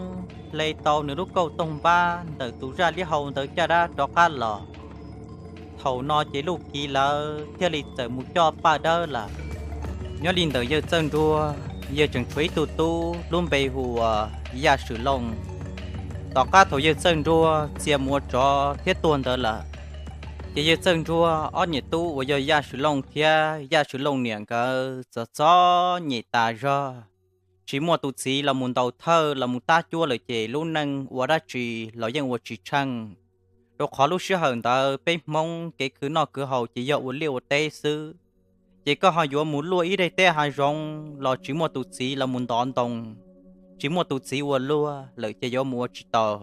hle tau nws lub kauj toog npab ntawm tus zaj Liab Hau ntawd caj dab rov qab los. Thaum no ces Luj Kiv lawv thiaj li txawm mus coj paj dawb lawm. Nyob li ntawm yawg Txawj Nruag, yawg tseem tshuav ib tug tub lub npe hu ua Yaj Swm Looj. Tom qab thaum yawg Txawj Nruag txia mus ua tsov thiab tuag ntawd lawm, ces yawg Txawj Nruag ob niam tub uas yog Yaj Swm Looj thiab Yaj Swm Looj niam nkawd txom txom nyem tas zog, tsis muaj tus txiv los mus ntaus thawj los mus tab cuab lawm ces lub neej ua dab tsi los yeej ua tsis tsheej. Rau qhov lub sij hawm ntawd peb Hmoob kev khwv noj khwv haus ces yog ua liaj ua teb xwb, ces koj ho yuav mus luaj ib daim teb hav zoov los tsis muaj tus txiv los mus ntov ntoo, tsis muaj tus txiv ua luag lawm ces yuav mus ua tsis tau.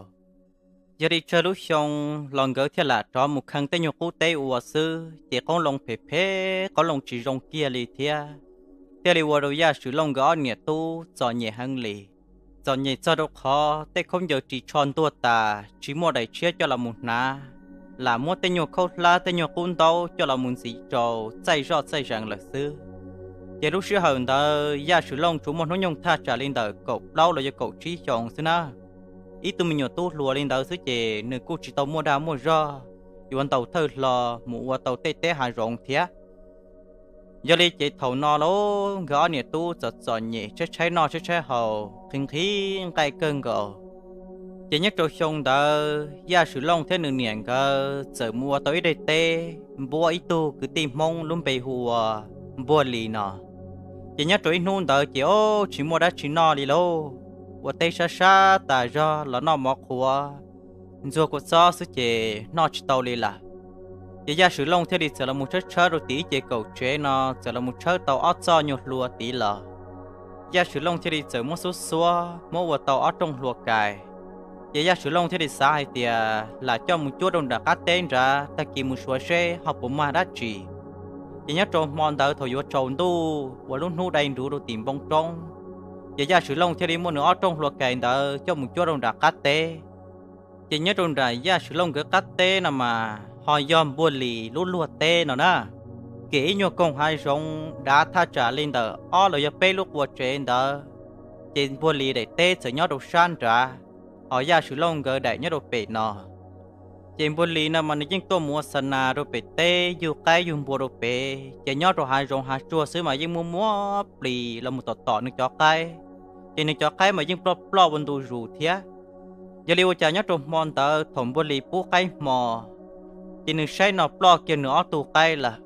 Yog li tsawg lub xyoo los nkawd thiaj lam rov mus kheej tej nyuag qub teb ua xwb ces qoob loo phem phem, qoob loo tsis zoo kiag li thiab, thiaj li ua rau Yaj Swm Looj nkawd ob niam tub txom nyem heev li. Txom nyem txog rau qhov tej khaub ncaws ris tsho ntuag tas tsis muaj daim tshiab coj los mus hnav, lam muab tej nyuag khaub hlab tej nyuag qub ntaub coj los mus ntxiv rau txaij zoj txaij zees lawm xwb. Ces lub sij hawm ntawd Yaj Swm Looj tsuas muaj hnub nyoog thaj tsam li ntawm kaum plaub los yog kaum tsib xyoos xwb na. Ib tug me nyuam tub hluas li ntawd xwb ces nws kuj tsis tau muaj dag muaj zog yuav ntaus thawj hlo mus ua tau tej teb hav zoov thiab. Yog li ces thaum no lauj, nkawd ob niam tub txom txom nyem tshaib tshaib noj tshaib tshaib haus, qhib nqhis nqaij kawg nkaus. Ces nyob rau xyoo ntawd Yaj Swm Looj thiab nws niam nkawd txawm mus ua tau ib daim teb npuab ib tug kwv tij Hmoob lub npe hu ua Npuag Lis no. Ces nyob rau ib hnub ntawd ces ob tsis muaj dab tsi noj li lauj, ua teb sab sab tas zog los noj mov qhuav, ntxuag kua txob xwb ces noj tsis tau li lawm. Ces Yaj Swm Looj thiaj li txawm los mus tshawb tshawb rau tim ib ce kaum tsev no txawm los mus tshawb tau ob txoj nyuag hlua tid los. Yaj Swm Looj thiaj li txawm muab xuab xuab muab ua tau ob rooj hlua kais. Ces Yaj Swm Looj thiaj li xav hais tias lam coj mus cuab rau nram qab teb nrad, tag kis mus suav seb ho puas mag dab tsi. Ces nyob rau hmo ntawd thaum yuav tsaus ntuj uas lub hnub dai nruv rau tim npoo roob, ces Yaj Swm Looj thiaj li muab nws ob rooj hlua kais ntawd coj mus cuab rau nram qab teb. Ces nyob rau nram Yaj Swm Looj nkawd qab teb no mas ho yog Npuag Lis lub luag teb no na. Kev ib nyuag koog hav zoov dav thaj tsam li ntawm ob los yog peb lub qua tsev ntawd, ces Npuag Lis daim teb txawm nyob rau sab nrad, ho Yaj Swm Looj nkawd daim nyob rau pem no. Ces Npuag Lis no mas nws yeej tuaj mus ua xa nas rau pem teb, yug qaib yug npua rau pem, ces nyob rau hav zoov hav tsuag xwb mas yeej muaj muab plis los mus tom tom nws cov qaib. Ces nws cov qaib mas yeej ploj ploj ua ntu zus thiab. Yog li ua cas nyob rau hmo ntawd thaum Npuag Lis pub qaib hmo, ces nws saib no ploj kiag nws ob tug qaib lawm.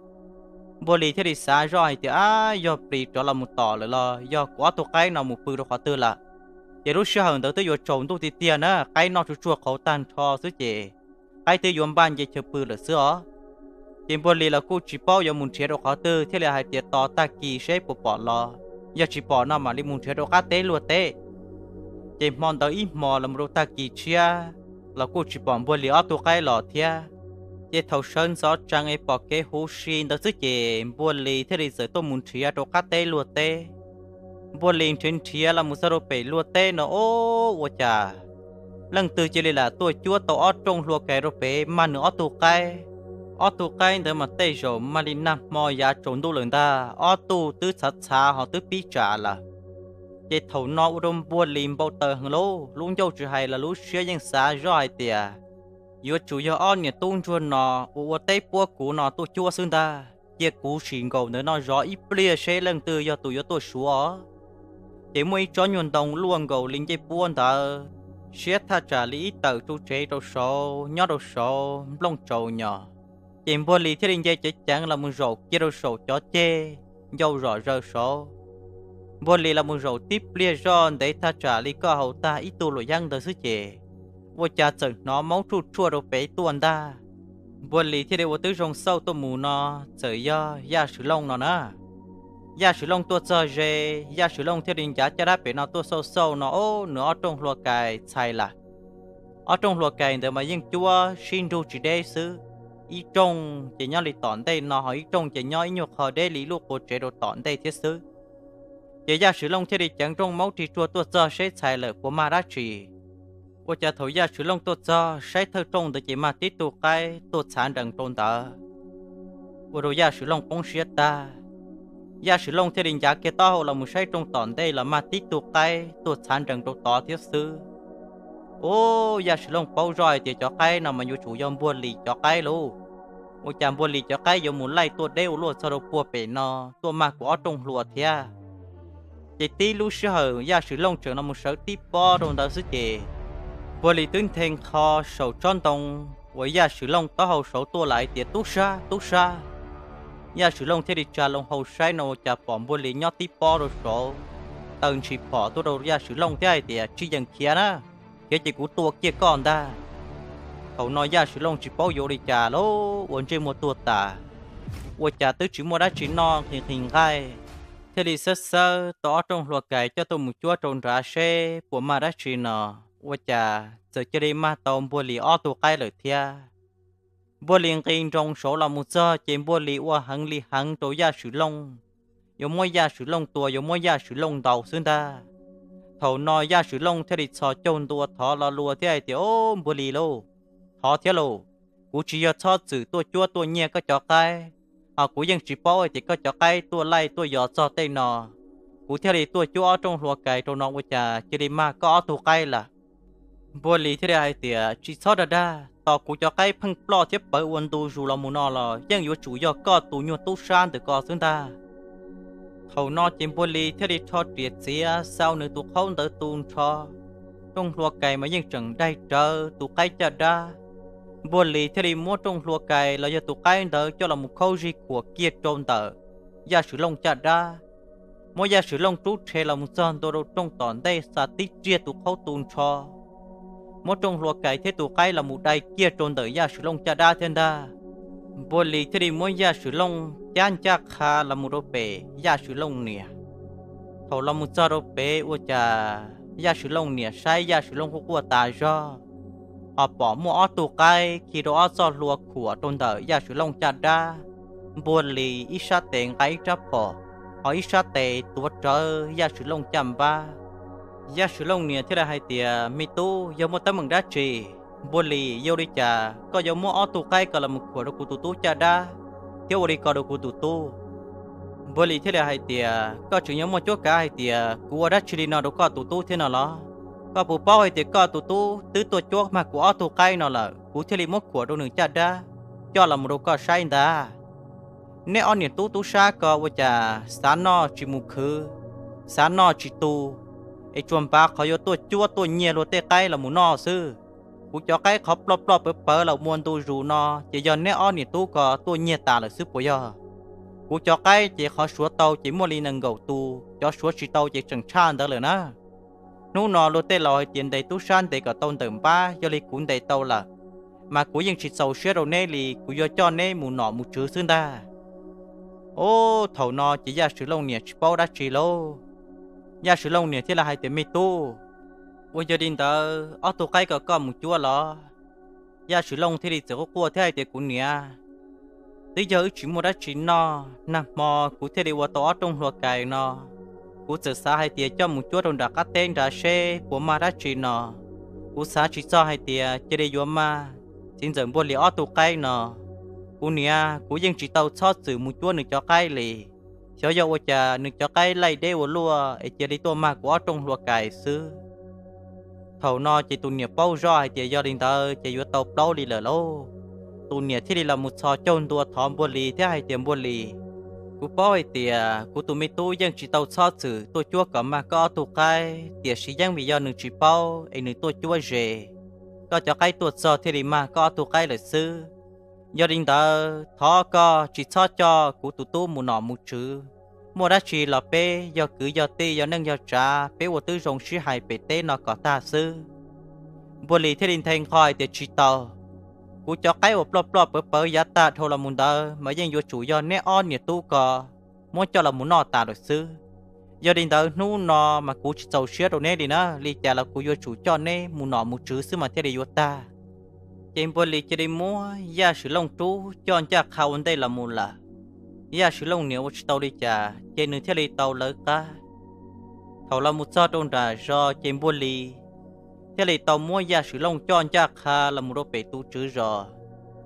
Npuag Lis thiaj li xav zoj hais tias, ab, yog plis rov los mus tom lawm los yog kuv ob tug qaib no mus pw rau qhov twg lawm. Ces lub sij hawm ntawd twb yuav tsaus ntuj tiag tiag na, qaib noj tsuj tsuag qhauv tag nrho xwb ces qaib twb yuav npaj nce chaw pw lawm xwb os. Ces Npuag Lis los kuj tsis paub yuav mus nrhiav rau qhov twg thiaj li hais tias tos tag kis seb puas pom los, yog tsis pom no mam li mus nrhiav rau qab teb luag teb. Ces hmo ntawd ib hmos los mus rau tag kis tshiab los kuj tsis pom Npuag Lis ob tug qaib los thiab. Ces thaum sawv ntxov tsees es pom kev huv si ntawd xwb ces Npuag Lis thiaj li txawm tuaj mus nrhiav rau qab teb luag teb. Npuag Lis nrhiav nrhiav los mus txog rau pem luag teb no, o, ua cas leej twg cia li lam tuaj cuab tau ob rooj hlua kais rau pem mag nws ob tug qaib. Ob tug qaib ntawd mas tej zaum mag li nag hmo yav tsaus ntuj lawm ntag, ob tug twb txhav txhav ho twb pib tsam lawm. Ces thaum no ua rau Npuag Lis npau taws heev lauj, lub ncauj tsis hais los lub siab yeej xav zoj hais tias, yuav tsum yog ob niam tub ntsuag no uas ua teb puab kuv no tuaj cuab xwb ntag, cia kuv sim nkaum ntawm no zov ib pliag seb leej twg yog tus yuav tuaj suav. Ces muaj ib tsob nyuag ntoo luaj nkaus li ncej puab ntawd, siab thaj tsam li ib tawm tsu tsev rau saud, nyob rau saud nplooj tsaus nyos. Ces Npuag Lis thiaj li nce ceev ceev los mus zaum kiag rau saum cov ceg ncau zom zaws saud. Npuag Lis los mus zaum tib pliag zoj ntev thaj tsam li koj haus tag ib tug luam yeeb ntawd xwb ces ua cas txawm hnov maub tshuaj tshuaj rau pem tuaj ntag. Npuag Lis thiaj li ua tib zoo xauj tuaj mus no, txawm yog Yaj Swm Looj no na. Yaj Swm Looj tuaj txog ze, Yaj Swm Looj thiaj li ncav caj dab pem no tuaj xauj xauj no, o, nws ob rooj hlua kais txhais lawm. Ob rooj hlua kais ntawd mas yeej cuab sib nrug tsis deb xwb, ib rooj ces nyob li tom ntej no ho ib rooj ces nyob ib nyuag qho deb li lub qua tsev rau tom ntej thiab xwb. Ces Yaj Swm Looj thiaj li ceev nrooj maub rig ruag tuaj txog seb txhais lawm puas mag dab tsi. Ua cas thaum Yaj Swm Looj tuaj txog saib thawj rooj ntawd ces mag tib tug qaib tuaj txhav nrees rau ntawd, ua rau Yaj Swm Looj poob siab tag. Yaj Swm Looj thiaj li ncav kiag taub hau los mus saib rooj tom ntej los mag tib tug qaib tuaj txhav nrees rau tod thiab xwb. Ub, Yaj Swm Looj paub zoj hais tias cov qaib no mas yuav tsum yog Npuag Lis cov qaib lauj. Ua cas Npuag Lis cov qaib yuav mus laij tuaj deb ua luaj txog rau puag pem no tuaj mag kuv ob rooj hlua thiab? Ces tib lub sij hawm Yaj Swm Looj tseem los mus sawv tib pob rau ntawd xwb ces Npuag Lis twb nthe nqho saum tsob ntoo uas Yaj Swm Looj taub hau saud tuaj lawm hais tias, tub sab, tub sab. Yaj Swm Looj thiaj li tsa loo hau saib no ua cas pom Npuag Lis nyob tib pob rau saud, taw ntshis phom tuaj rau Yaj Swm Looj thiab hais tias, tsis yeem khiav na, khiav ces kuv tua kiag koj ntag. Thaum no Yaj Swm Looj tsis paub yuav ua li cas lauj, ua ntsej muag tuag tas, ua cas twb tsis muaj dab tsi noj nqhis nqhis nqaij, thiaj li xawb xawb tau ob rooj hlua kais coj tuaj mus cuab rau nrad seb puas mag dab tsi no, ua cas txawm cia li mag tau Npuag Lis ob tug qaib lawm thiab. Npuag Lis nqis nroos saud los mus txog ces Npuag Lis ua heev li heev rau Yaj Swm Looj, yuav muab Yaj Swm Looj tua, yuav muab Yaj Swm Looj ntaus xwb ntag. Thaum no Yaj Swm Looj thiaj li txhos caug ntua thov lo lua thiab hais tias, o, Npuag Lis lauj, thov thiab lauj, kuv tsis yog txhob txwm tuaj cuab tuaj nyiag koj cov qaib, ho kuv yeej tsis paub hais tias koj cov qaib tuaj laij tuaj yos txog tej no, kuv thiaj li tuaj cuab ob rooj hlua kais rau no ua cas cia li mag koj ob tug qaib lawm. Npuag Lis thiaj li hais tias, tsis txhob dag dag, tos kuv cov qaib pheej ploj thiab pawv ua ntu zus los mus no los yeej yuav tsum yog koj tus nyuag tub sab ntawm ko xwb ntag. Thaum no ces Npuag Lis thiaj li rho riam txiav xau nws tus qhaub ntawd tu nrho, rooj hlua kais mas yeej tseem daig rawv tus qaib caj dab. Npuag Lis thiaj li muab rooj hlua kais los yog tus qaib ntawd coj los mus khaub zig khuam kiag rau ntawm Yaj Swm Looj caj dab, muab Yaj Swm Looj rub rhe los mus txog ntua rau rooj tom ntej xa tib riag tus qhaub tu nrho, muab rooj hlua kais thiab tus qaib los mus dai kiag rau ntawm Yaj Swm Looj caj dab thiab ntag. Npuag Lis thiaj li muab Yaj Swm Looj cab ncaj qha los mus rau pem Yaj Swm Looj niam. Thaum los mus txog rau pem ua cas Yaj Swv Looj niam saib Yaj Swv Looj quaj quaj tas zog, ho pom muaj ob tug qaib khi rau ob txoj hlua khuam rau ntawm Yaj Swv Looj caj dab. Npuag Lis ib sab tes nqa ib rab phom, ho ib sab tes tuav rawv Yaj Swv Looj caj npab. Yaj Swv Looj niam thiaj li hais tias, Me tub, yog muaj teeb meem dab tsi? Npuag Lis, yog li cas koj yuav muab ob tug qaib ko los mus khuam rau kuv tus tub caj dab thiab ua li ko rau kuv tus tub? Npuag Lis thiaj li hais tias, Koj tseem yuav muaj cuab kav hais tias kuv ua dab tsi li no rau koj tus tub thiab no los? Koj puas paub hais tias koj tus tub twb tuaj cuab mag kuv ob tug qaib no lawm, kuv thiaj li muab khuam rau nws caj dab coj los mus rau koj saib ntag. Neb ob niam tub tub sab ko ua cas xav noj tsis mus khwv, xav noj tsis tu, es tsuas npav qhov yuav tuaj cuab tuaj nyiag luag tej qaib los mus noj xwb. Kuv cov qaib qhov ploj ploj pawv pawv los mus ua ntu zus no ces yog neb ob niam tub ko tuaj nyiag tas lawm xwb puas yog? Kuv cov qaib ces qhov suav tau ces muaj li nees nkaum tus, cov suav tsis tau ces tseem tshaj ntawd lawm na. Hnub no luag tej laus hais tias ntes tub sab ntes kom tau ntawm npab, yog li kuv ntes tau lawm, mas kuv yeej tsis txaus siab rau neb li, kuv yuav coj neb mus nom mus tswv xwb ntag. Ub, thaum no ces Yaj Swv Looj niam tsis paub dab tsi lauj. Yaj Swv Looj niam thiaj li hais tias, Me tub, ua yog li ntawd ob tug qaib ko koj mus cuab los? Yaj Swv Looj thiaj li txawm quaj quaj thiab hais tias, Kuv niam, twb yog wb tsis muaj dab tsi noj, nag hmo kuv thiaj li ua tau ob rooj hlua kais no. Kuv txawm xav hais tias coj mus cuab rau nram qab teb nrad seb puas mag dab tsi no. Kuv xav tsis txog hais tias cia li yuav mag txiv ntxawm Npuag Lis ob tug qaib no. Kuv niam, kuv yeej tsis tau txhob txwm mus cuab nws cov qaib li. Xyov yog ua cas nws cov qaib laij deb ua luaj es cia li tuaj mag kuv ob rooj hlua kais xwb. Thaum no ces tus niam paub zoj hais tias yog li ntawd ces yuav tau plaub li lawm lauj. Tus niam thiaj li los mus txhos caug ntua thov Npuag Lis thiab hais tias, Npuag Lis, kuv paub hais tias kuv tus me tub yeej tsis tau txhob txwm tuaj cuab kom mag koj ob tug qaib, tiam sis yeej vim yog nws tsis paub es nws tuaj cuab ze, koj cov qaib tuaj txog thiaj li mag koj ob tug qaib lawm xwb. Yog li ntawd thov koj tsis txhob coj kuv tus tub mus nom mus tswv. Muaj dab tsi los peb yog kwv yog tij, yog neej yog tsav, peb ua tib zoo sib hais pem teb no kom tag xwb. Npuag Lis thiaj li nthe nqho hais tias, Tsis tau. Kuv cov qaib uas ploj ploj pawv pawv yav tag dhau los mus ntawd mas yeej yuav tsum yog neb ob niam tub ko muab coj los mus noj tas lawm xwb. Yog li ntawd hnub no mas kuv tsis txaus siab rau neb li na, li cas los kuv yuav tsum coj neb mus nom mus tswv xwb mas thiaj li yuav tag. Ces Npuag Lis cia li muab Yaj Swv Looj rub coj ncaj qha ua ntej los mus lawm. Yaj Swv Looj niam ua tsis tau li cas ces nws thiaj li tau lawv qab. Thaum los mus txog rau nram zos ces Npuag Lis thiaj li tau muab Yaj Swv Looj coj ncaj qha los mus rau pem tus tswv zos,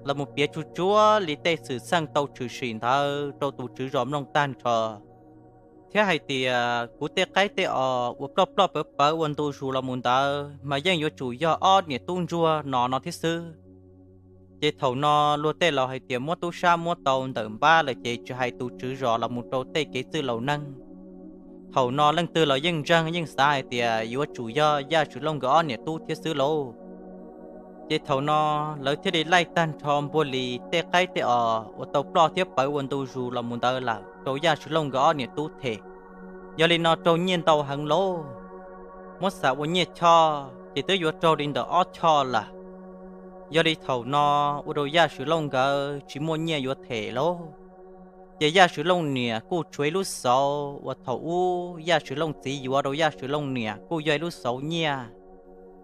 los mus piav tsuj tsuav li tej xwm txheej tau tshwm sim ntawd rau tus tswv zos mloog tag nrho, thiab hais tias, Kuv tej qaib tej os uas ploj ploj pawv pawv ua ntu zus los mus ntawd mas yeej yuav tsum yog ob niam tub ntsuag no no thiab xwb. Ces thaum no luag tej laus hais tias muab tub sab muab tau ntawm npab lawm ces tsis hais tus tswv zos los mus rau tej kev txwj laus neeg, thaum no leej twg los yeej ntseeg yeej xav hais tias yuav tsum yog Yaj Swv Looj nkawd ob niam tub thiab xwb lauj. Ces thaum no lawv thiaj li laij tag nrho Npuag Lis tej qaib tej os uas tau ploj thiab pawv ua ntu zus los mus ntawd lawm rau Yaj Swv Looj nkawd ob niam tub them. Yog li no raug nyiaj ntau heev lauj. Muab xam ua nyiaj choj ces twb yuav raug li ntawm ob choj lawm. Yog li thaum no ua rau Yaj Swv Looj nkawd tsis muaj nyiaj yuav them lauj. Ces Yaj Swv Looj niam kuj tshuav ib lub xauv uas thaum ub Yaj Swv Looj txiv yuav rau Yaj Swv Looj niam kuj yog ib lub xauv nyiaj,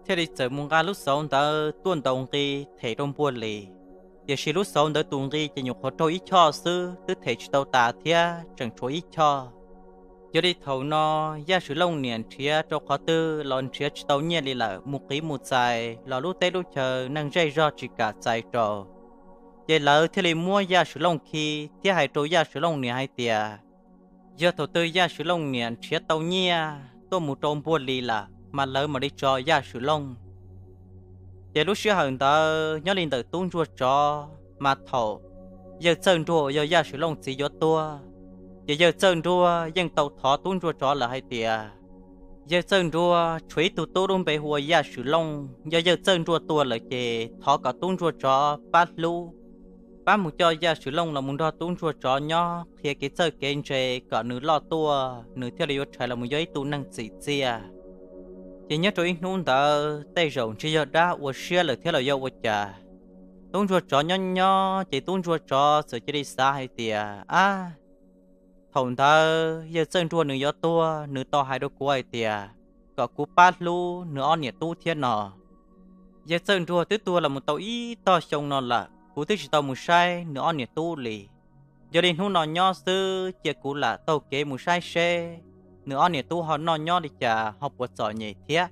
thiaj li txawm mus nqa lub xauv ntawd tuaj ntaus nqi them rau Npuag Lis. Tiam sis lub xauv ntawd tus nqi ces nyuam qhuav raug ib choj xwb, twb them tsis tau tas thiab tseem tshuav ib choj. Yog li thaum no Yaj Swv Looj niam nrhiav rau qhov twg los nrhiav tsis tau nyiaj li lawm, mus qiv mus txais los lub teb lub chaw neeg zej zog tsis kam txais rau. Ces lawv thiaj li muab Yaj Swv Looj khi thiab hais rau Yaj Swv Looj niam hais tias, yog thaum twg Yaj Swv Looj niam nrhiav tau nyiaj tuaj mus rau Npuag Lis lawm mas lawv mam li tso Yaj Swv Looj. Ces lub sij hawm ntawd nyob li ntawm tub ntsuag tsov mas thaum yawg Txawj Nruag uas yog Yaj Swv Looj txiv yuav tuag, ces yawg Txawj Nruag yeej tau thov tub ntsuag tsov lawm hais tias, yawg Txawj Nruag tshuav ib tug tub lub npe hu ua Yaj Swv Looj, yog yawg Txawj Nruag tuag lawm ces thov kom tub ntsuag tsov pab hlub, pab mus coj Yaj Swv Looj los mus nrog tub ntsuag tsov nyob qhia kev txawj kev ntse kom nws loj tuaj nws thiaj li yuav rhais los mus yog ib tug neeg txim txiaj. Ces nyob rau ib hnub ntawd tej zaum ntshe yog dab ua siab lawm thiab los yog ua cas, tub ntsuag tsov nyob nyob ces tub ntsuag tsov txawm cia li xav hais tias, ab, thaum ntawd yawg Txawj Nruag nws yuav tuag, nws tau hais rau kuv hais tias kom kuv pab hlub nws ob niam tub thiab no. Yawg Txawj Nruag twb tuag los mus tau ib tog xyoo no lawm, kuv twb tsis tau mus saib nws ob niam tub li. Yog li hnub no nyob xwb, cia kuv lam taug kev mus saib seb nws ob niam tub ho noj nyob li cas, ho puas txom nyem thiab.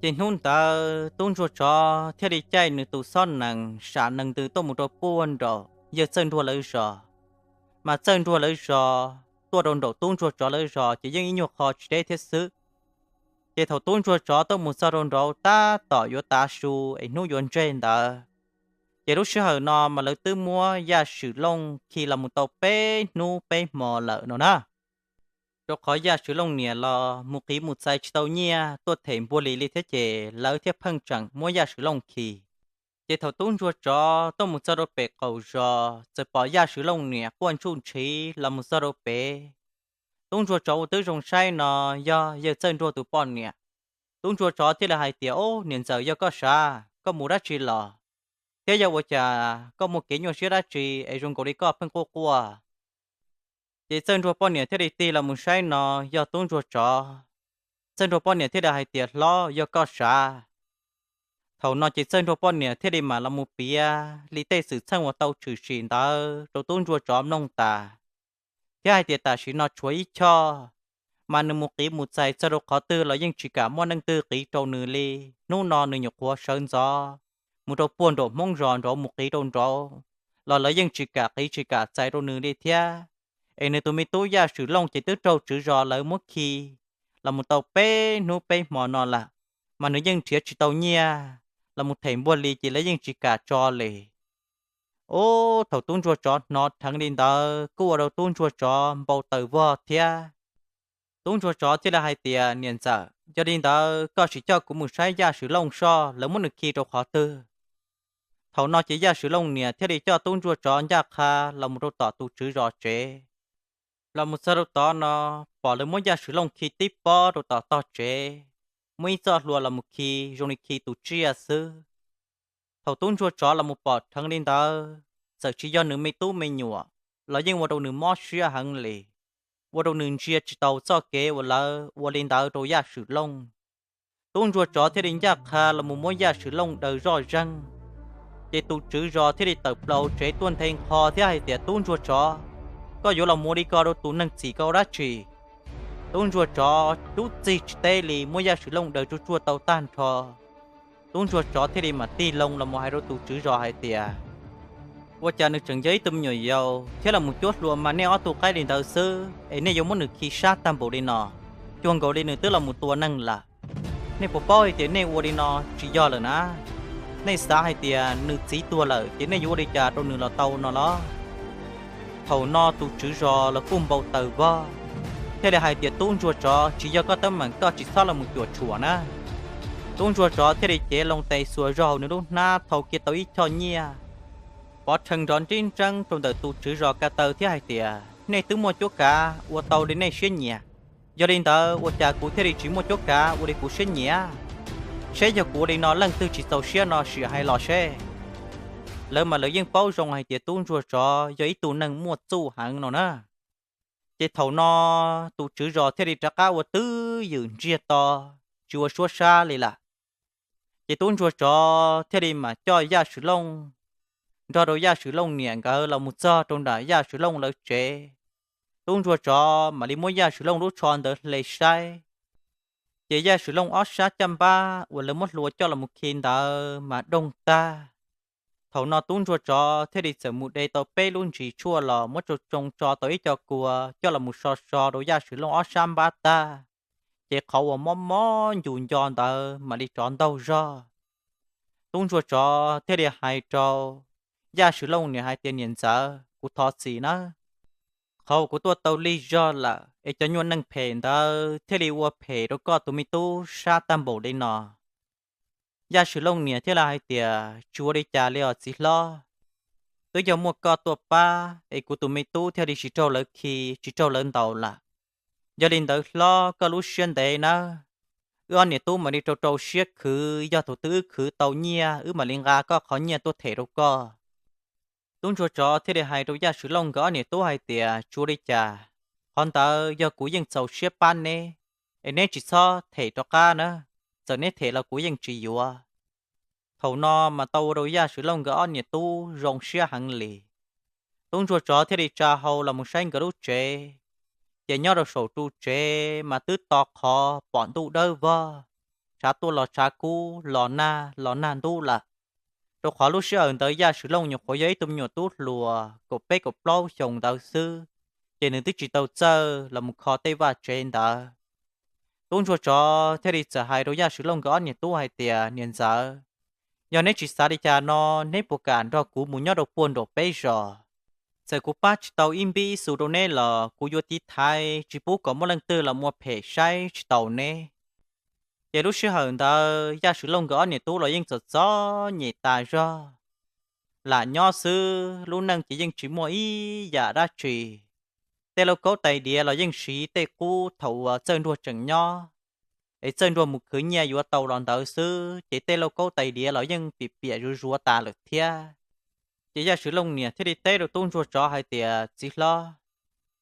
Ces hnub ntawd tub ntsuag tsov thiaj li caij nws tus xob nees sam nees ntws tuaj mus rau puag nraum yawg Txawj Nruag lawv zos. Mas Txawj Nruag lawv zos tuaj rau nraum tub ntsuag tsov lawv zos ces yeej ib nyuag qho tsis deb thiab xwb. Ces thaum tub ntsuag tsov tuaj mus txog rau nraud tab tom yuav tav su es hnub yuav ntseg ntawd, ces lub sij hawm no mas lawv twb muab Yaj Swm Looj khi los mus tau peb hnub peb hmo lawm no na. Rau qhov Yaj Swm Looj niam los mus qiv mus txais tsis tau nyiaj tuaj them npuag li li thiab ces lawv thiaj pheej tseem muab Yaj Swm Looj khi. Ces thaum tub ntsuag tsov tuaj mus txog rau pem qaum zos txawm pom Yaj Swm Looj niam quaj ntsuj ntshiv los mus txog rau pem. Tub ntsuag tsov uas twb zoo saib no yog yawg Txawj Nruag tus poj niam. Tub ntsuag tsov thiaj li hais tias, Ub, niam ntxawm, yog koj sav, koj mus dab tsi los? Thiab yog ua cas koj muaj kev nyuaj siab dab tsi es zoo nkaus li koj pheej quaj quaj? Ces Txawj Nruag poj niam thiaj li tig los mus saib no yog tub ntsuag tsov. Txawj Nruag poj niam thiaj li hais tias, Hlob, yog koj sav. Thaum no ces Txawj Nruag poj niam thiaj li mam los mus piav li tej xwm txheej uas tau tshwm sim ntawd rau tub ntsuag tsov mloog tas, thiab hais tias tam sim no tshuav ib choj, mas nws mus qiv mus txais txog rau qhov twg los yeej tsis kam muaj neeg twg qiv rau nws li. Hnub no nws nyuam qhuav sawv ntxov mus rau puag nraum Hmoob zos nraud mus qiv rau nraud, los lawv yeej tsis kam qiv tsis kam txais rau nws li thiab. Es nws tus me tub Yaj Swm Looj ces twb raug tswv zos lawv muab khi los mus tau peb hnub peb hmo no lawm, mas nws yeej nrhiav tsis tau nyiaj los mus them npuag li ces lawv yeej tsis kam tso li. Ub, thaum tub ntsuag tsov hnov dheev li ntawd kuj ua rau tub ntsuag tsov npau taws vog thiab. Tub ntsuag tsov thiaj li hais tias, Niam ntxawm, yog li ntawd koj sim coj kuv mus saib Yaj Swm Looj soj lawv muab nws khi rau qhov twg. Thaum no ces Yaj Swm Looj niam thiaj li coj tub ntsuag tsov ncaj qha los mus rau tom tus tswv zos tsev. Los mus txog rau tod no, pom lawv muab Yaj Swm Looj khi tib pob rau tom tog tsev, muaj ib txoj hlua los mus khi zoo li khi tus tsiaj xwb. Thaum tub ntsuag tsov los mus pom dheev li ntawd, txawm tsis yog nws me tub me nyuam los yeej ua rau nws mob siab heev li, ua rau nws ntsia tsis taus txoj kev uas lawv ua li ntawd rau Yaj Swm Looj. Tub ntsuag tsov thiaj li ncaj qha los mus muab Yaj Swm Looj daws zoj zeeg. Ces tus tswv zos thiaj li tawm plaws tsev tuaj nthe nqho thiab hais tias, Tub ntsuag tsov, koj yuav los mus ua li ko rau tus neeg txim ko dab tsi? Tub ntsuag tsov rub txig tsis teb li, muab Yaj Swm Looj daws tsuag tsuag tau tag nrho. Tub ntsuag tsov thiaj li mam tig loo los mus hais rau tus tswv zos hais tias, Ua cas nws tseem yog ib tug me nyuam yaus thiab los mus cuab hlua mas nej ob tug qaib li ntawd xwb es nej yuav muab nws khi sab tag npaum li no, cuag nkaus li nws twb los mus tua neeg lawm. Nej puas paub hais tias nej ua li no tsis yog lawm na? Nej xav hais tias nws txiv tuag lawm ces nej yuav ua li cas rau nws los tau no los? Thaum no tus tswv zos los kuj npau taws vog, thiaj li hais tias, Tub ntsuag tsov, tsis yog koj teeb meem, koj tsis txhob los mus cuam tshuam na. Tub ntsuag tsov thiaj li cev loo tes xuas zog hauv nws lub hnab thau kiag tau ib choj nyiaj pov rhees nrov nrib nreeb rau ntawm tus tswv zos ko taw thiab hais tias, Nej twb muaj cuab kav ua tau li nej siab nyiam, yog li ntawd ua cas kuv thiaj li tsis muaj cuab kav ua li kuv siab nyiam? Seb yog kuv ua li no leej twg tsis txaus siab no sim hais los seb. Lawv mas lawv yeej paub zoo hais tias tub ntsuag tsov yog ib tug neeg muaj txuj heev no na. Ces thaum no tus tswv zos thiaj li rov qab ua twj ywm ntsiag to, tsis ua suab sab li lawm. Ces tub ntsuag tsov thiaj li mam coj Yaj Swm Looj nrog rau Yaj Swm Looj niam nkawd los mus txog rau nram Yaj Swm Looj lawv tsev. Tub ntsuag tsov mam li muab Yaj Swm Looj lub tsho ntawd hle saib, ces Yaj Swm Looj ob sab caj npab uas lawv muab hlua coj los mus khi ntawd mas doog tag. Thaum no tub ntsuag tsov thiaj li txawm mus de tau peb lub ntsis tshuaj los muab tsoo tsoo tso tau ib co kua coj los mus so so rau Yaj Swm Looj ob sab npab tag, ces qhov uas mob mob ncus nco ntawd mam li rov ntaug zog. Tub ntsuag tsov thiaj li hais rau Yaj Swm Looj niam hais tias, Niam ntxawm, kuv thov txim nawb. Qhov uas kuv tuaj tau lig zog lawm es cov nyuag neeg phem ntawd thiaj li ua phem rau koj tus me tub sab tag npaum li no. Yaj Swm Looj niam thiaj li hais tias, Tsis ua li cas li os txiv hlob. Twb yog muaj koj tuaj pab es kuv tus me tub thiaj li tsis raug lawv khi, tsis raug lawv ntaus lawm. Yog li ntawd hlob, koj lub siab ntev nawb, wb ob niam tub mam li rau rau siab khwv, yog thaum twg wb khwv tau nyiaj wb mam li nqa koj qhov nyiaj tuaj them rau koj. Tub ntsuag tsov thiaj li hais rau Yaj Swm Looj nkawd ob niam tub hais tias, Tsis ua li cas, Qhov ntawd yog kuv yeej txaus siab pab neb, es neb tsis txhob them rov qab na, txawm neb them los kuv yeej tsis yuav. Thaum no mas tau ua rau Yaj Swv Looj nkawd ob niam tub zoo siab heev li. Tub ntsuag tsov thiaj li tsa hau los mus saib nkawd lub tsev, ces nyob rau saum ru tsev mas twb to qhov pom ntuj dawb vog, tshav tuaj los tshav kub, los nag los nag ntub lawm. Rau qhov lub sij hawm ntawd Yaj Swv Looj nyuam qhuav yog ib tug me nyuam tub hluas kaum peb kaum plaub xyoos ntawd xwb, ces nws twb tsis tau txawj los mus kho tej vaj tsev ntawd. Tub ntsuag tsov thiaj li txawm hais rau Yaj Swv Looj nkawd ob niam tub hais tias, Niam ntxawm, yog neb tsis xav li cas no, neb puas kam nrog kuv mus nyob rau puag nraum peb zos? Txawm kuv pab tsis tau ib npib ib xu rau neb los kuv yuav tiv thaiv tsis pub kom muaj leej twg los ua phem saib tsis taus neb. Ces lub sij hawm ntawd Yaj Swv Looj nkawd ob niam tub los yeej txom txom nyem tas zog, lam nyob xwb, lub neej ces yeej tsis muaj ib yam dab tsi. Tej lauj kaub tais diav los yeej siv tej qub thaum uas Txawj Ntsuag tseem nyob, es Txawj Ntsuag mus khwv nyiaj yuav tau los ntawd xwb, ces tej lauj kaub tais diav los yeej piam piam zuav zuav tas lawm thiab. Ces Yaj Swv Looj niam thiaj li teb rau tub ntsuag tsov hais tias, Txiv hlob,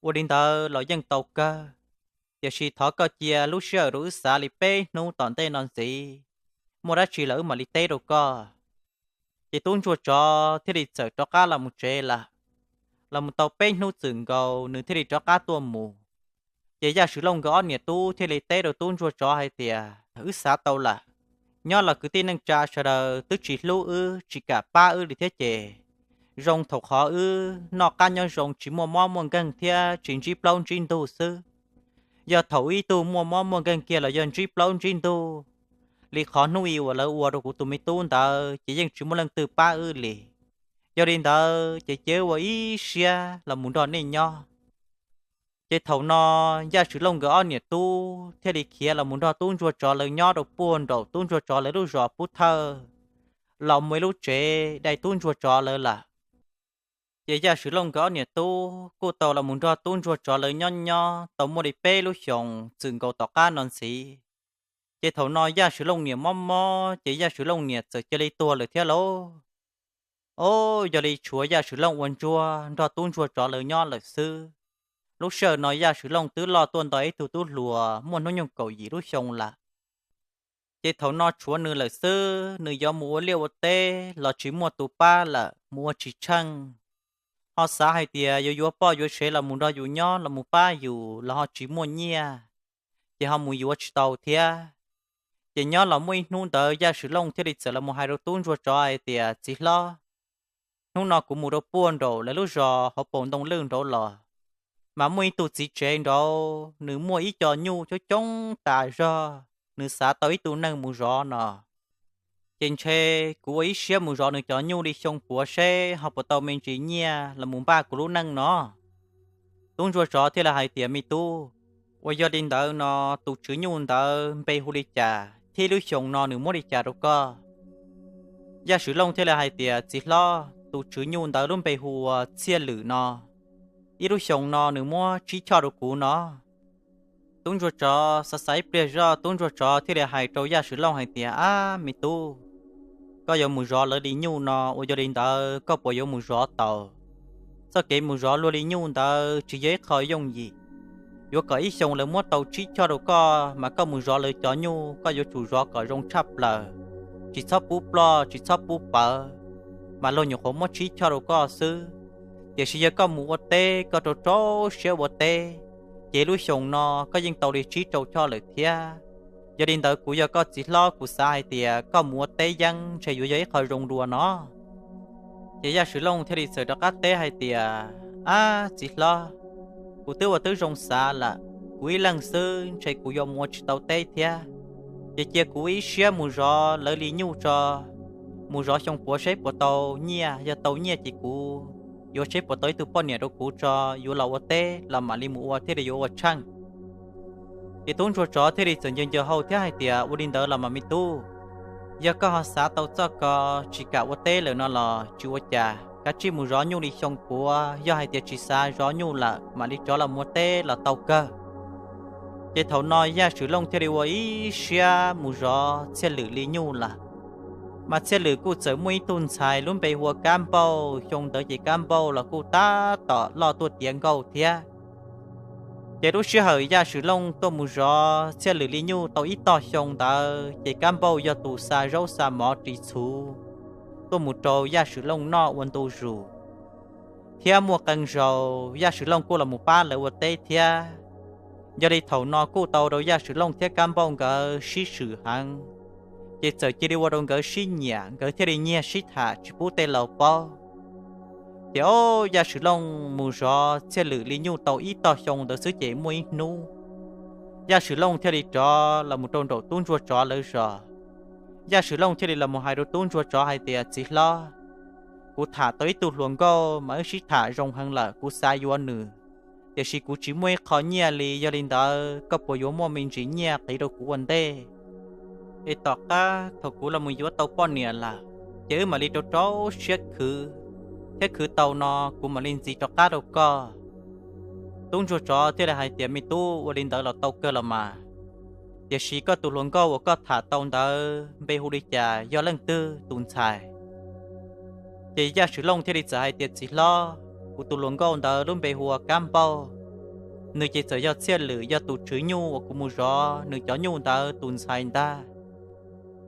ua li ntawd los yeej tau kawg, tiam sis thov koj cia lub sij hawm rau wb xav li peb hnub tom ntej no ntxiv, muaj dab tsi los wb mam li teb rau koj. Ces tub ntsuag tsov thiaj li txawm rov qab los mus tsev lawm. Los mus tau peb hnub txwm nkaus nws thiaj li rov qab tuaj mus. Ces Yaj Swv Looj nkawd ob niam tub thiaj li teb rau tub ntsuag tsov hais tias, Wb xav tau lawm, nyob los kwv tij neej tsa sawv daws twb tsis hlub wb tsis kam pab wb li thiab ces zoo thaum qhov wb noj qab nyob zoo tsis muaj mob muaj nkeeg thiab tsis ntsib plaub ntsib ntug xwb. Yog thaum ib tug muaj mob muaj nkeeg kiag los yog ntsib plaub ntsib ntug li qhov hnub i uas lawv ua rau kuv tus me tub ntawd ces yeej tsis muaj leej twg pab wb li. Yog li ntawd ces cia wb ua ib siab los mus nrog nej nyob. Ces thaum no Yaj Swv Looj nkawd ob niam tub thiaj li khiav los mus nrog tub ntsuag tsov lawv nyob rau puag nraum tub ntsuag tsov lawv lub zos Pub Thawj, los muaj ib lub tsev dai tub ntsuag tsov lawv lawm. Ces Yaj Swv Looj nkawd ob niam tub kuj tau los mus nrog tub ntsuag tsov lawv nyob nyob tau muaj li peb lub xyoos txwm nkaus tom qab no ntxiv. Ces thaum no Yaj Swv Looj niam mob mob ces Yaj Swv Looj niam txawm cia li tuag lawm thiab lauj. Ob, yog li tshuav Yaj Swv Looj ua ntsuag nrog tub ntsuag tsov lawv nyob lawm xwb. Lub sij hawm no Yaj Swv Looj twb loj tuaj nto ib tug tub hluas muaj hnub nyoog kaum yim lub xyoo lawm. Ces thaum no tshuav nws lawm xwb, nws yuav mus ua liaj ua teb los tsis muaj tus pab lawm, mus ua tsis tsheej. Ho xav hais tias yuav yuav poj yuav sev los mus nrog yus nyob los mus pab yus los ho tsis muaj nyiaj, ces ho mus yuav tsis tau thiab. Ces nyob los muaj ib hnub ntawd Yaj Swv Looj thiaj li txawm los mus hais rau tub ntsuag tsov hais tias, Txiv hlob, hnub no kuv mus rau puag nraum lawv lub zos hauv paus ntoo lwj nraud los, mas muaj ib tug txiv tsev nraud nws muaj ib co nyuj coob coob tas zog, nws xav tau ib tug neeg mus zov no. Ces ntshe kuv ua ib siab mus zov nws cov nyuj li xyoo puav seb ho puas tau me ntsis nyiaj los mus npaj kuv lub neej no. Tub ntsuag tsov thiaj li hais tias, Me tub, uas yog li ntawd no tus tswv nyuj ntawd npe hu li cas thiab ib lub xyoos no nws muab li cas rau koj? Yaj Swv Looj thiaj li hais tias, Txiv hlob, tus tswv nyuj ntawd lub npe hu ua Txhiaj Lwm no, ib lub xyoos no nws muab tsib choj rau kuv no. Tub ntsuag tsov xav xav ib pliag zoj, tub ntsuag tsov thiaj li hais rau Yaj Swv Looj hais tias, Ab me tub, koj yuav mus zov lawv li nyuj no uas yog li ntawd koj puas yuav mus zov tau? Txoj kev mus zov luag li nyuj ntawd tsis yog ib qho yooj yim. Yuav kom ib xyoos lawv muab tau tsib choj rau koj mas koj mus zov lawv cov nyuj koj yuav tsum zov kom zoo tshaj plaws, tsis txhob pub ploj tsis txhob pub pawv, mas luag nyuam qhuav muab tsib choj rau koj xwb. Tiam sis yog koj mus ua teb koj rau rau siab ua teb, ces lub xyoos no koj yeej tau li tsib rau choj lawm thiab. Yog li ntawd kuv yog koj txiv hlob kuv xav hais tias koj mus ua teb yeeb ntshe yuav yog ib qho zoo dua no. Ces Yaj Swv Looj thiaj li txawm rov qab teb hais tias, Ab txiv hlob, kuv twb ua twb zoo xav lawm, kuv ib leeg xwb ntshe kuv yuav mus ua tsis tau teb thiab. Ces cia kuv ib siab mus zov lawv li nyuj tso, mus zov xyoo puav seb puas tau nyiaj, yog tau nyiaj ces kuv yuav seb puas tau ib tug poj niam rau kuv tso, yuav los ua teb los mam li mus ua thiaj li yuav ua tsheej. Ces tub ntsuag tsov thiaj li txawm ncaws ncaws hau thiab hais tias, Ua li ntawd los mas me tub, yog koj ho xav tau txoj ko tsis kam ua teb lawm no los tsis ua cas, kav tsij mus zov nyuj li xyoo puav, yog hais tias tsis xav zov nyuj lawm mam li rov los mus ua teb los tau kawg. Ces thaum no Yaj Swv Looj thiaj li ua ib siab mus zov Txhiaj Lwm li nyuj lawm. Mas Txhiaj Lwm kuj txawm muaj ib tug ntxhais lub npe hu ua Kab Npauj, xyoo ntawd ces Kab Npauj los kuj tab tom loj tuaj tiav nkauj thiab. Ces lub sij hawm Yaj Swm Looj tuaj mus zov Txhiaj Lwm li nyuj tau ib tog xyoo ntawd ces Kab Npauj yog tus xa zaub xa mov ris txhuv tuaj mus rau Yaj Swm Looj noj ua ntu zus, thiab muaj qee zaus Yaj Swm Looj kuj los mus pab lawv ua teb thiab. Yog li thaum no kuj tau rau Yaj Swm Looj thiab Kab Npauj nkawd sib swm heev, ces txawm cia li ua rau nkawd sib nyiam, nkawd thiaj li nyiag sib tham tsis pub tej laus paub. Ces ob Yaj Swm Looj mus zov Txhiaj Lwm li nyuj tau ib tog xyoo ntawd xwb ces muaj ib hnub Yaj Swm Looj thiaj li rov los mus rau nraum tub ntsuag tsov lawv zos. Yaj Swm Looj thiaj li los mus hais rau tub ntsuag tsov hais tias, Txiv hlob, kuv tham tau ib tug hluas nkauj mas wb sib tham zoo heev lawm, kuv xav yuav nws, tiam sis kuv tsis muaj ib qho nyiaj li. Yog li ntawd koj puas yuav muaj me ntsis nyiaj qiv rau kuv ua ntej, es tom qab thaum kuv los mus yuav tau poj niam lawm, ces wb mam li rau rau siab khwv, thiab khwv tau no kuv mam li ntxiv rov qab rau koj. Tub ntsuag tsov thiaj li hais tias, Me tub, ua li ntawd los tau kawg los mas, tiam sis koj tus hluas nkauj uas koj tham tau ntawd npe hu li cas, yog leej twg tus ntxhais? Ces Yaj Swm Looj thiaj li txawm hais tias, Txiv hlob, kuv tus hluas nkauj ntawd lub npe hu ua Kab Npauj, nws ces txawm yog Txhiaj Lwm, yog tus tswv nyuj uas kuv mus zov nws cov nyuj ntawd tus ntxhais ntag.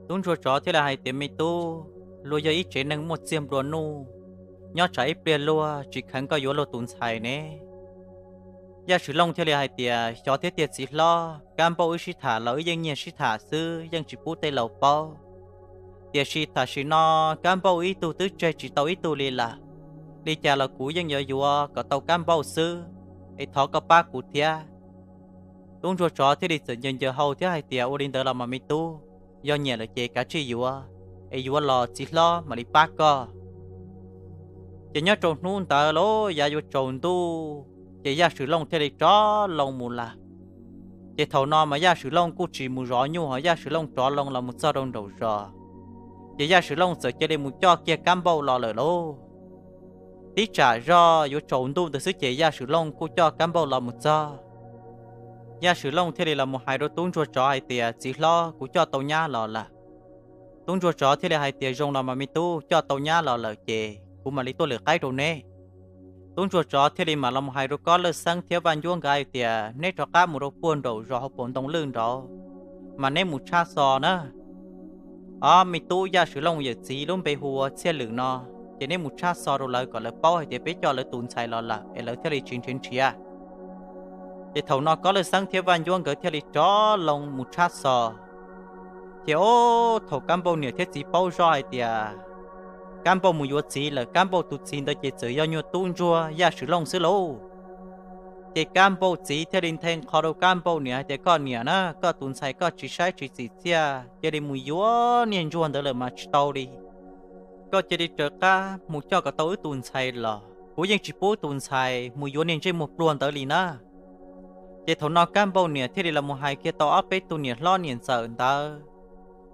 Tub ntsuag tsov thiaj li hais tias, Me tub, luag yog ib tsev neeg muaj txiag nplua nuj, nyob tsam ib pliag luag tsis kheev koj yuav luag tus ntxhais ne. Yaj Swm Looj thiaj li hais tias, Xyov thiab tiag txiv hlob, Kab Npauj wb sib tham los wb yeej nyiag sib tham xwb, yeej tsis pub tej laus paub. Tiam sis tam sim no Kab Npauj ib tug twb tseg tsis tau ib tug li lawm, li cas los kuv yeej yuav yuav kom tau Kab Npauj xwb, es thov koj pab kuv thiab. Tub ntsuag tsov thiaj li txawm ncaws ncaws hau thiab hais tias, Ua li ntawd los mas me tub, yog nyiam lawm ces kav tsij yuav, es yuav los txiv hlob mam li pab koj. Ces nyob rau hnub ntawd los yav yuav tsaus ntuj ces Yaj Swm Looj thiaj li rov loo mus lawm. Ces thaum no mas Yaj Swm Looj kuj tsis mus zov nyuj, ho Yaj Swm Looj rov loo los mus txog rau nraum zos, ces Yaj Swm Looj txawm cia li mus coj kiag Kab Npauj los lawm lauj. Tib tsam zoj yuav tsaus ntuj ntawd xwb ces Yaj Swm Looj kuj coj Kab Npauj los mus txog. Yaj Swm Looj thiaj li los mus hais rau tub ntsuag tsov hais tias, Txiv hlob, kuv coj tau nyab los lawm. Tub ntsuag tsov thiaj li hais tias, Zoo los mas me tub, coj tau nyab los lawm ces kuv mam li tuaj lwm qaib rau neb. Tub ntsuag tsov thiaj li mam los mus hais rau Kob Lawj Xeeb thiab Vaj Ncuab nkawd hais tias, Neb rov qab mus rau puag nraum zos hauv paus ntoo lwj nraud, mas neb mus tshab xo na. Ob me tub Yaj Swm Looj yawm txiv lub npe hu ua Txhiaj Lwm no, ces neb mus tshab xo rau lawv kom lawv paub hais tias peb coj lawv tus ntxhais los lawm es lawv thiaj li tsis nrhiav nrhiav. Ces thaum no Kob Lawj Xeeb thiab Vaj Ncuab nkawd thiaj li rov loo mus tshab xo. Ces ob thaum Kab Npauj niam thiab txiv paub zoj hais tias Kab Npauj mus yuav txiv lawm, Kab Npauj tus txiv ntawd ces txawm yog nyuag tub ntsuag Yaj Swm Looj xwb lauj. Ces Kab Npauj txiv thiaj li nthe nqho rau Kab Npauj niam hais tias, Koj niam na, koj tus ntxhais koj tsis saib tsis txim txiaj, cia li mus yuav niag ntsuag ntawd lawm mas tsis tau li. Koj cia li raws qab mus coj kom tau wb tus ntxhais los, kuv yeej tsis pub tus ntxhais mus yuav niag ntsej muag pluag ntawd li na. Ces thaum no Kab Npauj niam thiaj li los mus hais kiag tau ob peb tug niam hlob niam ntxawm ntawd,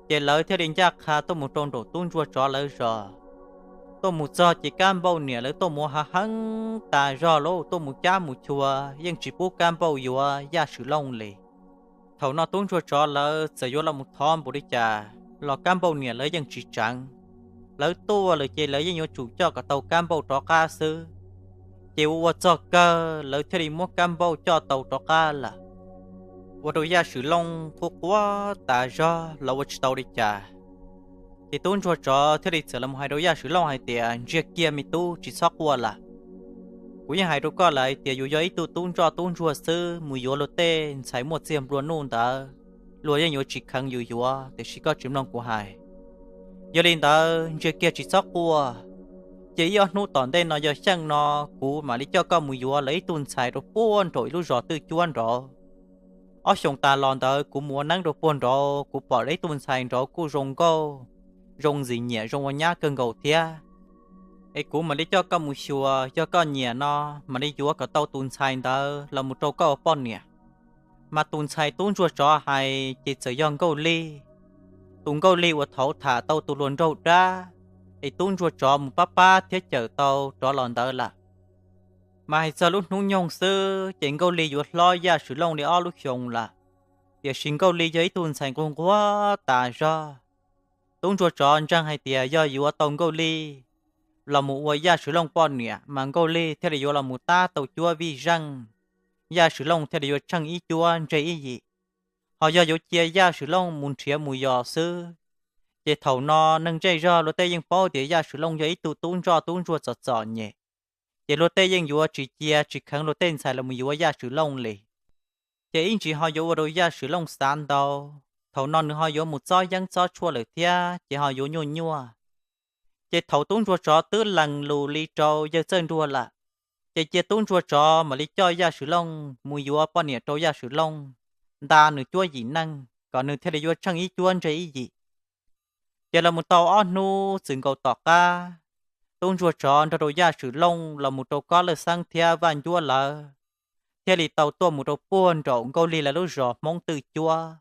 ces lawv thiaj li ncaj qha tuaj mus rau nraum tub ntsuag tsov lawv zos. Tuaj mus txog ces Kab Npauj niam lawv tuaj mus hav heev tas zog lauj, tuaj mus cab mus chua, yeej tsis pub Kab Npauj yuav Yaj Swm Looj li. Thaum no tub ntsuag tsov lawv txawm yuav los mus thov npaum li cas los Kab Npauj niam lawv yeej tsis tseev. Lawv tuaj lawm ces lawv yeej yuav tsum coj kom tau Kab Npauj rov qab xwb. Ces ua ua txog kawg lawv thiaj li muab Kab Npauj coj tau rov qab lawm. Ua rau Yaj Swm Looj quaj quaj tas zog los ua tsis tau li cas. Ces tub ntsuag tsov thiaj li txawm los hais rau Yaj Swm Looj hais tias, Ntsiag kiag me tub, tsis txhob quaj lawm. Kuv yeej hais rau koj lawm hais tias yus yog ib tug tub ntsoj tub ntsuag xwb, mus yuav luag tej ntxhais muaj txiag nplua nuj ntawd, luag yeej yuav tsis kheev yus yuav, tiam sis koj tsis mloog kuv hais. Yog li ntawd ntsiag kiag tsis txhob quaj, cia ib ob hnub tom ntej no yog xyeej no kuv mam li coj koj mus yuav lawv ib tug ntxhais rau puag nraum ib lub zos twj cuab nraud. Ob xyoos tas los ntawd kuv mus ua neeb rau puag nraud, kuv pom lawv ib tug ntxhais nraud kuj zoo nkauj, zoo ntxim nyiam, zoo ua nyab kawg nkaus thiab. Es kuv mam li coj koj mus xyuas, yog koj nyiam no mam li yuav kom tau tus ntxhais ntawd los mus rau koj ua poj niam. Mas tus ntxhais tub ntsuag tsov hais ces txawm yog Nkauj Lig, tus Nkauj Lig uas thaud tham tau tus hluas nraug dab, es tub ntsuag tsov mus pab pab thiab cawm tau rov los ntawd lawm. Mas hais txog lub hnub nyoog xwb ces Nkauj Lig yuav hlob Yaj Swm Looj li ob lub xyoos lawm, tiam sis Nkauj Lig yog ib tug ntxhais nquag nquag tas zog. Tub ntsuag tsov ntseeg hais tias yog yuav tau Nkauj Lig los mus ua Yaj Swm Looj poj niam mas Nkauj Lig thiaj li yuav los mus tab tau cuab vij zeej, Yaj Swm Looj thiaj li yuav tsheej ib cuab ntseg ib yim. Ho yog yuav cia Yaj Swm Looj mus nrhiav mus yos xwb, ces thaum no neeg zej zog luag tej yeej paub tias Yaj Swm Looj yog ib tug tub ntsoj tub ntsuag txom txom nyem, ces luag tej yeej yuav tsis cia tsis kheev luag tej ntxhais los mus yuav Yaj Swm Looj li. Ces ib ntsis ho yuav ua rau Yaj Swm Looj xav ntau, thaum no nws ho yuav mus txob yeeb txob tshuaj lawm thiab ces ho yuav nyuaj nyuaj. Ces thaum tub ntsuag tsov twb lees lus li rau yawg Txawj Nruag lawm, ces cia tub ntsuag tsov mam li coj Yaj Swm Looj mus yuav poj niam rau Yaj Swm Looj, nta nws cuab yim neej kom nws thiaj li yuav tsheej ib cuab ntseg ib yim. Ces los mus tau ob hnub txwm nkaus tom qab, tub ntsuag tsov nrog rau Yaj Swm Looj los mus rau Kob Lawj Xeeb thiab Vaj Ncuab lawv thiaj li tau tuaj mus rau puag nraum Nkauj Lig lawv lub zos Hmoob Twj Cuab.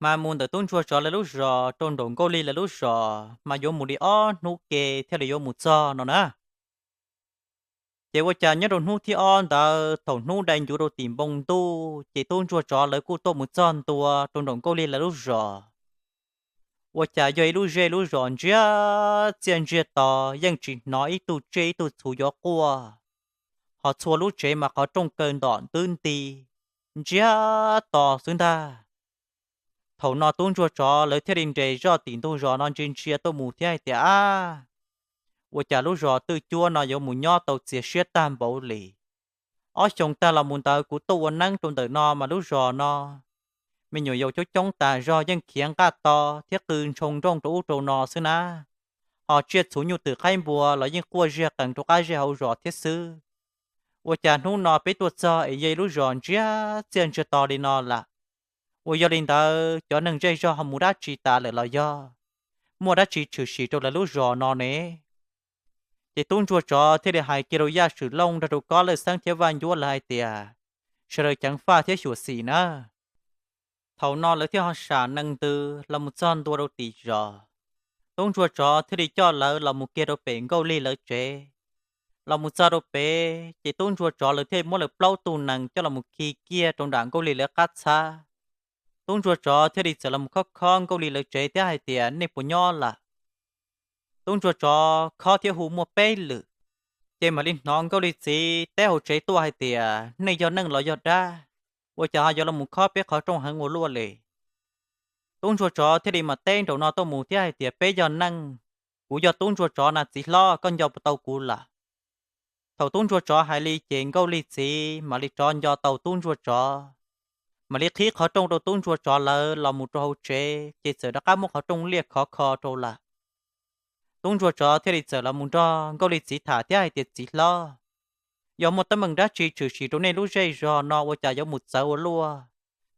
Mas mus ntawm tub ntsuag tsov lawv lub zos rau nraum Nkauj Lig lawv lub zos mas yuav mus li ob hnub ke thiaj li yuav mus txog no na. Ces ua cas nyob rau hnub thib ob ntawd thaum hnub dai ncuv rau tim npoo ntuj ces tub ntsuag tsov lawv kuj tuaj mus txog ntua rau nraum Nkauj Lig lawv lub zos. Ua cas yog ib lub zej lub zos ntsiag txiaj ntsiag to, yeej tsis hnov ib tug tsiaj ib tug txhu yuav quaj, ho txhua lub tsev mas qhov rooj kaw ntom ntwb nti ntsiag to xwb ntag. Thaum no tub ntsuag tsov lawv thiaj li nres zoj tim ntug zos no ntsia ntsia tuaj mus thiab hais tias, Ab, ua cas lub zos Twj Cuab no yuav mus nyob tau txias siab tag npaum li? Ob xyoos tag los mus ntawd kuv tuaj ua neeb rau ntawm no mas lub zos no me nyuam yaus coob coob tas zog, yeej khiav nqaj to thiab qw ntshoo nrooj rau ub rau no xwb na. Ho tsiaj txhu nyuj twm qaib npua los yeej quaj ziag qees rau qab zej hauv zos thiab xwb. Ua cas hnub no peb tuaj txog es yog ib lub zos ntsiag txiaj ntsiag to li no lawm? Uas yog li ntawd cov neeg zej zog ho mus dab tsi tas lawm los yog muaj dab tsi tshwm sim rau lawv lub zos no ne? Ces tub ntsuag tsov thiaj li hais kiag rau Yaj Swm Looj nrog rau Kob Lawj Xeeb thiab Vaj Ncuab lawv hais tias, Sawv daws ceev faj thiab xyuam xim na. Thaum no lawv thiaj ho sam nees ntws los mus txog ntua rau tim zos. Tub ntsuag tsov thiaj li coj lawv los mus kiag rau pem Nkauj Lig lawv tsev. Los mus txog rau pem ces tub ntsuag tsov lawv thiaj muab lawv plaub tug nees coj los mus khi kiag rau nram Nkauj Lig lawv qab txhab. Tub ntsuag tsov thiaj li txawm los mus khob khob Nkauj Lig lawv tsev thiab hais tias, Nej puas nyob lawm? Tub ntsuag tsov khob thiab hu muaj peb lwm, ces mam li hnov Nkauj Lig txiv teb hauv tsev tuaj hais tias, Nej yog neeg los yog dab? Ua cas ho yuav los mus khob peb qhov rooj heev ua luaj li? Tub ntsuag tsov thiaj li mam teb nraum no tuaj mus thiab hais tias, Peb yog neeg, kuv yog tub ntsuag tsov na txiv hlob, koj nco puas tau kuv lawm? Thaum tub ntsuag tsov hais li ces Nkauj Lig txiv mam li rov nco tau tub ntsuag tsov, mam li qhib qhov rooj rau tub ntsuag tsov lawv los mus rau hauv tsev, ces txawm rov qab muab qhov rooj liaj khov kho rau lawm. Tub ntsuag tsov thiaj li txawm los mus nrog Nkauj Lig txiv tham thiab hais tias, Txiv hlob, yog muaj teeb meem dab tsi tshwm sim rau nej lub zej zog no ua cas yuav mus txawv ua luaj?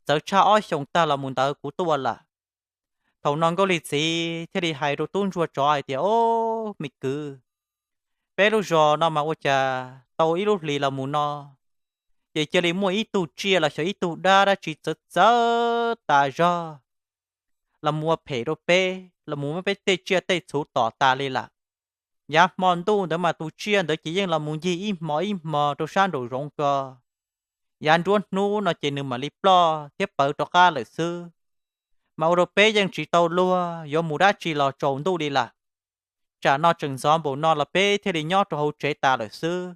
Txawv tshaj ob xyoos tag los mus ntawd kuv tuaj lawm. Thaum no Nkauj Lig txiv thiaj li hais rau tub ntsuag tsov hais tias, Ob, me kwv, peb lub zos no mas ua cas tau ib lub hlis los mus no, ces cia li muaj ib tug tsiaj los xyov ib tug dab dab tsi txawv txawv tas zog los mus ua phem rau peb, los mus muab peb tej tsiaj tej txhu tom tas li lawm. Yav hmo ntuj ntawd mas tus tsiaj ntawd ces yeej los mus ncig ib hmo ib hmo rau sab nraum zoov ko. Yav nruab hnub no ces nws mam li ploj thiab pawv rov qab lawm xwb. Mas ua rau peb yeej tsis tau luag yuav mus dab tsi los tsaus ntuj li lawm. Tsam no tseem ntxov npaum no los peb thiaj li nyob rau hauv tsev tas lawm xwb.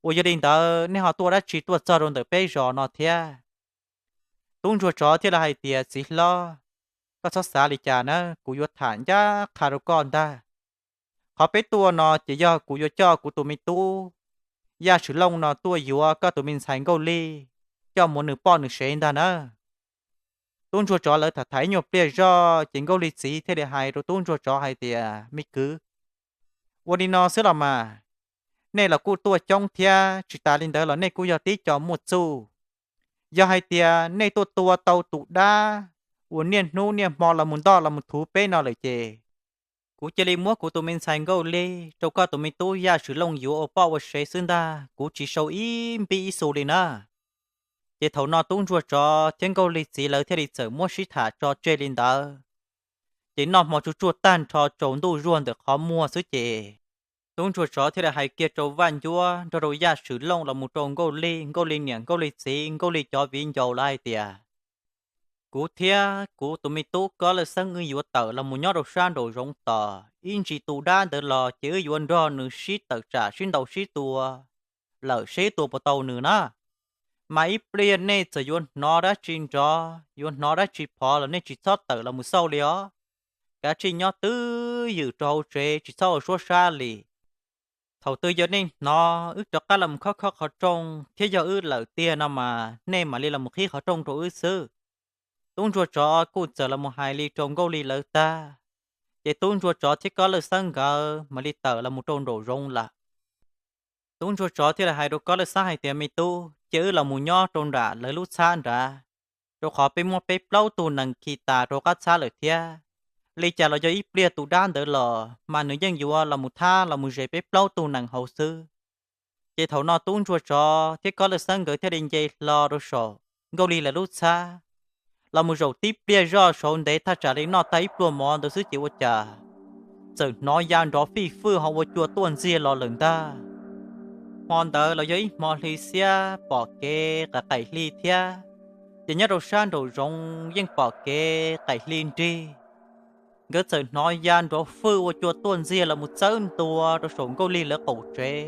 Uas yog li ntawd nej ho tuaj dab tsi tuaj txog rau ntawm peb zos no thiab? Tub ntsuag tsov thiaj li hais tias, Txiv hlob, koj txhob xav li cas na, kuv yuav tham ncaj qha rau koj ntag. Qhov peb tuaj no ces yog kuv yuav coj kuv tus me tub Yaj Swm Looj no tuaj yuav koj tus me ntxhais Nkauj Lig, coj mus ua nws poj nws sev ntag na. Tub ntsuag tsov lawv tham tham ib nyuag pliag zoj ces Nkauj Lig txiv thiaj li hais rau tub ntsuag tsov hais tias, Me kwv, ua li no xwb los mas, nej los kuj tuaj coob thiab, tsis tas li ntawd los nej kuj yog tib co muaj txuj. Yog hais tias nej tuaj tua tau tus dab uas niaj hnub niaj hmo los mus ntoj los mus thuv peb no lawm ces, kuv cia li muab kuv tus me ntxhais Nkauj Lig rau koj tus me tub Yaj Swm Looj yuav ua poj ua sev xwb ntag, kuv tsis sau ib npib ib xu li na. Ces thaum no tub ntsuag tsov thiab Nkauj Lig txiv lawv thiaj li txawm muab sib tham tso tseg li ntawd. Ces noj hmo tsuj tsuag tag nrho tsaus ntuj zuag ntawm qhov muag xwb ces, tub ntsuag tsov thiaj li hais kiag rau Vaj Ncuab nrog rau Yaj Swm Looj los mus rau Nkauj Lig, Nkauj Lig niam, Nkauj Lig txiv, Nkauj Lig cov viv ncaus lawv hais tias, Kuv thiab kuv tus me tub Kob Lawj Xeeb wb yuav tawm los mus nyob rau sab nraum zoov tos, ib ntsis tus dab ntawd los ces wb yuav nrog nws sib tawm tsam sib ntaus sib tua lawm seb tua puas tau nws na. Mas ib pliag nej txawm yuav hnov dab tsi nrov, yuav hnov dab tsi phov los nej tsis txhob tawm los mus xauj li os. Kav tsij nyob twj ywm rau hauv tsev, tsis txhob ua suab sab li. Thaum twg yog nej hnov wb rov qab los mus khob khob qhov rooj thiab yog wb lawm tiag no mas nej mam li los mus qhib qhov rooj rau wb xwb. Tub ntsuag tsov kuj txawm los mus hais li rau Nkauj Lig lawv tag, ces tub ntsuag tsov thiab Kob Lawj Xeeb nkawd mam li tawm los mus rau nraum zoov lawm. Tub ntsuag tsov thiaj li hais rau Kob Lawj Xeeb hais tias, Me tub, cia wb los mus nyob rau nram lawv lub txhab nrad, rau qhov peb muab peb plaub tug nees khi tas rau qab txhab lawm thiab. Li cas los yog ib pliag tus dab ntawd los mas nws yeej yuav los mus thab los mus zes peb plaub tug nees hauv xwb. Ces thaum no tub ntsuag tsov thiab Kob Lawj Xeeb nkawd thiaj li nce hlo rau saum Nkauj Lig lawv lub txhab, los mus zaum tib pliag zoj saud ntev thaj tsam li noj tag ib pluag mov ntawd xwb ces ua cas txawm hnov ya nrov fij fwj ho ua cua tuaj ntxiag los lawm ntag. Hmo ntawd los yog ib hmo hli xiab pom kev qaim hli thiab, ces nyob rau sab nraum zoov yeej pom kev qaim hli nrig. Nkawd txawm hnov ya nrov fwj ua cua tuaj ntxiag los mus txawb ntua rau saum Nkauj Lig lawv qaum tsev.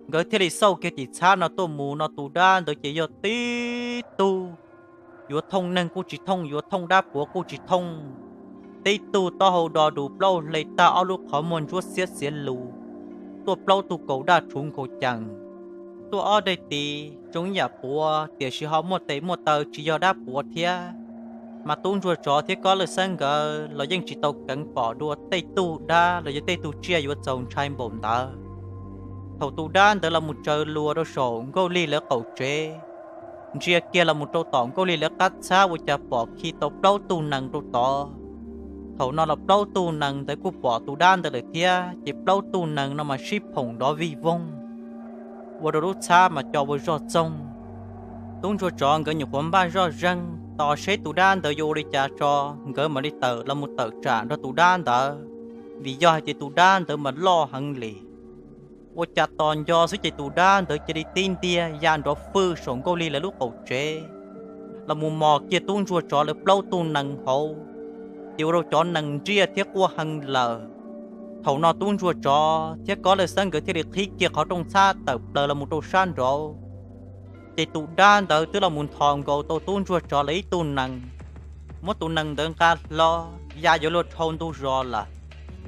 Nkawd thiaj li xauj kiag tim txhab no tuaj mus no tus dab ntawd ces yog tib tug yuav thooj neeg kuj tsis thooj, yuav thooj dab puav kuj tsis thooj. Tib tug taub hau do dus plaub hle tag ob lub qhov muag ntsuab xiab xiav lus, tuaj plaub tug kaus daj tshuv nkaus cees, tuaj ob daim tis zoo ib yam puav tiam sis ho muaj tes muaj taw tsis yog dab puav thiab. Mas tub ntsuag tsov thiab Kob Lawj Xeeb nkawd los yeej tsis tau keev pom dua tej tug dab los yog tej tug tsiaj yuav txaus ntshai npaum ntawd. Thaum tus dab ntawd los mus tsaws lus rau saum Nkauj Lig lawv qaum tsev, ntsia kiag los mus rau tom Nkauj Lig lawv qab txhab ua cas pom khi tau plaub tug nees rau tod. Thaum no los plaub tug nees ntawd kuj pom tus dab ntawd lawm thiab, ces plaub tug nees no mas sib phoom nrov vij voog, ua rau lub txhab mas co ua zog txoog. Tub ntsuag tsov nkawd nyuam qhuav npaj zoj zeeg tos seb tus dab ntawd yuav ua li cas tso, nkawd mam li tawm los mus tawm tsam nrog tus dab ntawd, vim yog hais tias tus dab ntawd mas loj heev li. Ua cas tos nco xwb ces tus dab ntawd cia li tib ntiag ya nrov fwj saum Nkauj Lig lawv lub qaum tsev, los mus mos kiag tub ntsuag tsov lawv plaub tug nees hauv, ces ua rau cov nees nriaj thiab quaj hee lawm. Thaum no tub ntsuag tsov thiab Kob Lawj Xeeb nkawd thiaj li qhib kiag qhov rooj txhab tawm plaws los mus rau sab nraud. Ces tus dab ntawd twb los mus nthos nkaus tau tub ntsuag tsov lawv ib tug nees, muab tus nees ntawd nqa hlo, ya yuav luag dhau ntug zos lawm.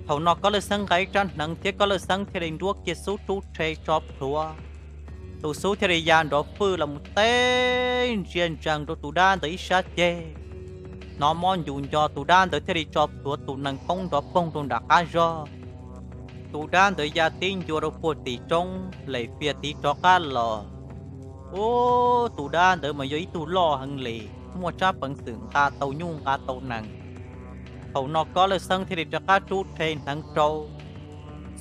Thaum no Kob Lawj Xeeb nqa ib rab hneev thiab Kob Lawj Xeeb thiaj li nruab kiag xub rub rhe tso plhuav. Tus xub thiaj li ya nrov fwj los mus teb ntsia ntsees rau tus dab ntawd ib sab ceg. Hnov mob ncus nco tus dab ntawd thiaj li tso plhuav tus nees poob nrov poog rau nram qab zog. Tus dab ntawd ya tib ncua rau puag tim roob lem fias tiv rov qab los. Ub, tus dab ntawd mas yog ib tug loj heev li, muaj tsab peev xwm nqa tau nyuj nqa tau nees. Thaum no Kob Lawj Xeeb thiaj li rov qab rub rhe hneev rau,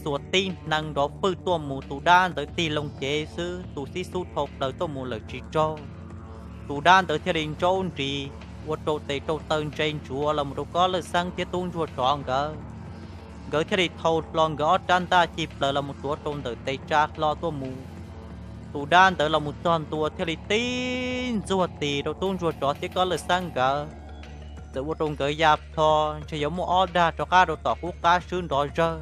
xuas tib hneev nrov fwj tuaj mus, tus dab ntawd tig loo cev xwb, tus xib xub dhau plaws tuaj mus lawm tsis raug. Tus dab ntawd thiaj li ntsaub nris ua rau tes rau taw ntse ntsuav los mus rau Kob Lawj Xeeb thiab tub ntsuag tsov nkawd. Nkawd thiaj li thau hlo nkawd ob rab ntaj cig plaws los mus tuav rau ntawm tes tsa hlo tuaj mus. Tus dab ntawd los mus txog ntua thiaj li tib ntxuag tis rau tub ntsuag tsov thiab Kob Lawj Xeeb nkawd, txawm ua rau nkawd ya plho, ntshe yuav muaj ob dag rov qab rau tom qub qab swb nrov zawg.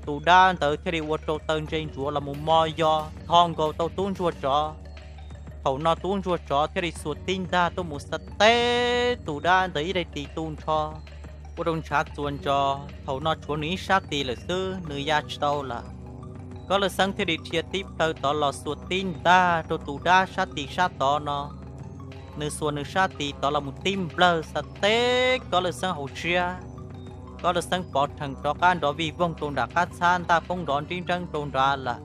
Tus dab ntawd thiaj li ua rau taw ntse ntsuav los mus mo yo tho nkaus tau tub ntsuag tsov. Thaum no tub ntsuag tsov thiaj li xuas tib ntag tuaj mus xa teb tus dab ntawd ib daim tis tu nrho, ua rau ntshav txuas ntsos. Thaum no tshuav nws ib sab tis lawm xwb, nws ya tsis tau lawm. Kob Lawj Xeeb thiaj li dhia tib plhaw tod los xuas tib ntag rau tus dab sab tis sab tod no. Nws xuas nws sab tis tod los mus tib nplawg xa teb Kob Lawj Xeeb hauv siab. Kob Lawj Xeeb pov rhees rov qab nrov vij voog rau nram qab txhab ntaj poob nrov nrib nreeb rau nrad lawm.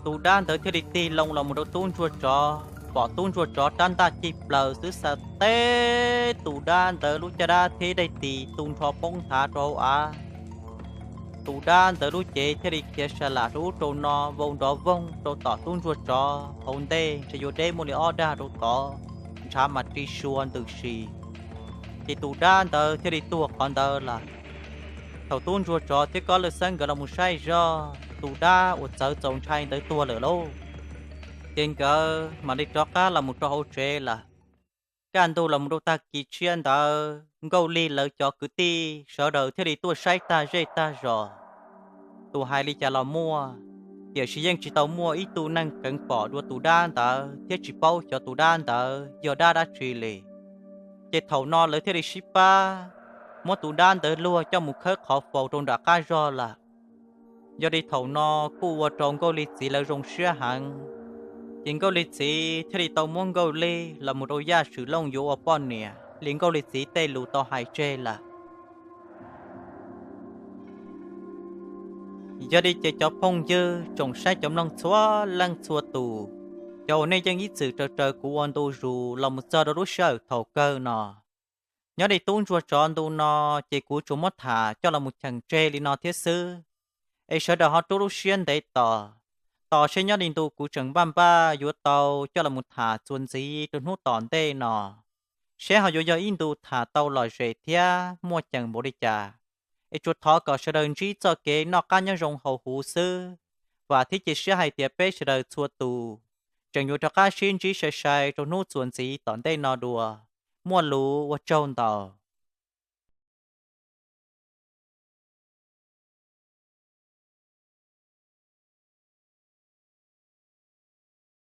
Tus dab ntawd thiaj li tig loo los mus rau tub ntsuag tsov, pom tub ntsuag tsov rab ntaj cig plaws xwb xa teb tus dab ntawd lub caj dab thiab daim tis tu nrho poob nthav rau hauv av. Tus dab ntawd lub cev thiaj li khiav sa lam rau ub rau no vau nrov voog rau tom tub ntsuag tsov hauv ntej, ntshe yuav deb muaj li ob dag rau tod, ntshav mas ri sua ntws si. Ces tus dab ntawd thiaj li tuag qhov ntawd lawm. Thaum tub ntsuag tsov thiab Kob Lawj Xeeb nkawd los mus saib zog, tus dab uas txawv txaus ntshai ntawd tuag lawm lauj. Ces nkawd mam li rov qab los mus rau hauv tsev lawm. Kaj ntug los mus rau tag kis tshiab ntawd, Nkauj Lig lawv cov kwv tij sawv daws thiaj li tuaj saib tag zej tag zos. Tus hais li cas los muaj, tiam sis yeej tsis tau muaj ib tug neeg kheev pom dua tus dab ntawd thiab tsis paub xyov tus dab ntawd yog dab dab tsi li. Ces thaum no lawv thiaj li sib pab muab tus dab ntawd luag coj mus khawb qhov faus rau nram qab zog lawm. Yog li thaum no kuj ua rau Nkauj Lis txiv lawv zoo siab heev, ces Nkauj Lis txiv thiaj li tau muab Nkauj Lis los mus rau Yaj Swm Looj yuav ua poj niam li Nkauj Lis txiv tej lus tau hais tseg lawm. Yog li ces cov phooj ywg tsoom saib cov mloog txhua leej txhua tus, cov uas nej yeej ib txwm raws raws kuv ua ntu zus los mus txog rau lub sij hawm thaum kawg no, nyob li tub ntsuag tsov ntu no, ces kuv tsuas muab tham coj los mus cheem tseg li no thiab xwb. Es sawv daws ho rub lub siab ntev tos, tos seb nyob li ntu kuv tseem npaj npaj yuav tau coj los mus tham txuas ntxiv rau hnub tom ntej no, seb ho yuav yog ib ntu tham tau lom zem thiab muaj ceem npaum li cas. Es tsuas thov kom sawv daws ntsib txoj kev noj qab nyob zoo hauv huv xwb, vam thiab cia siab hais tias peb sawv daws txhua tus tseem yuav rov qab sib ntsib sai sai rau hnub txuas ntxiv tom ntej no dua. Muaj lus ua tsaug ntau.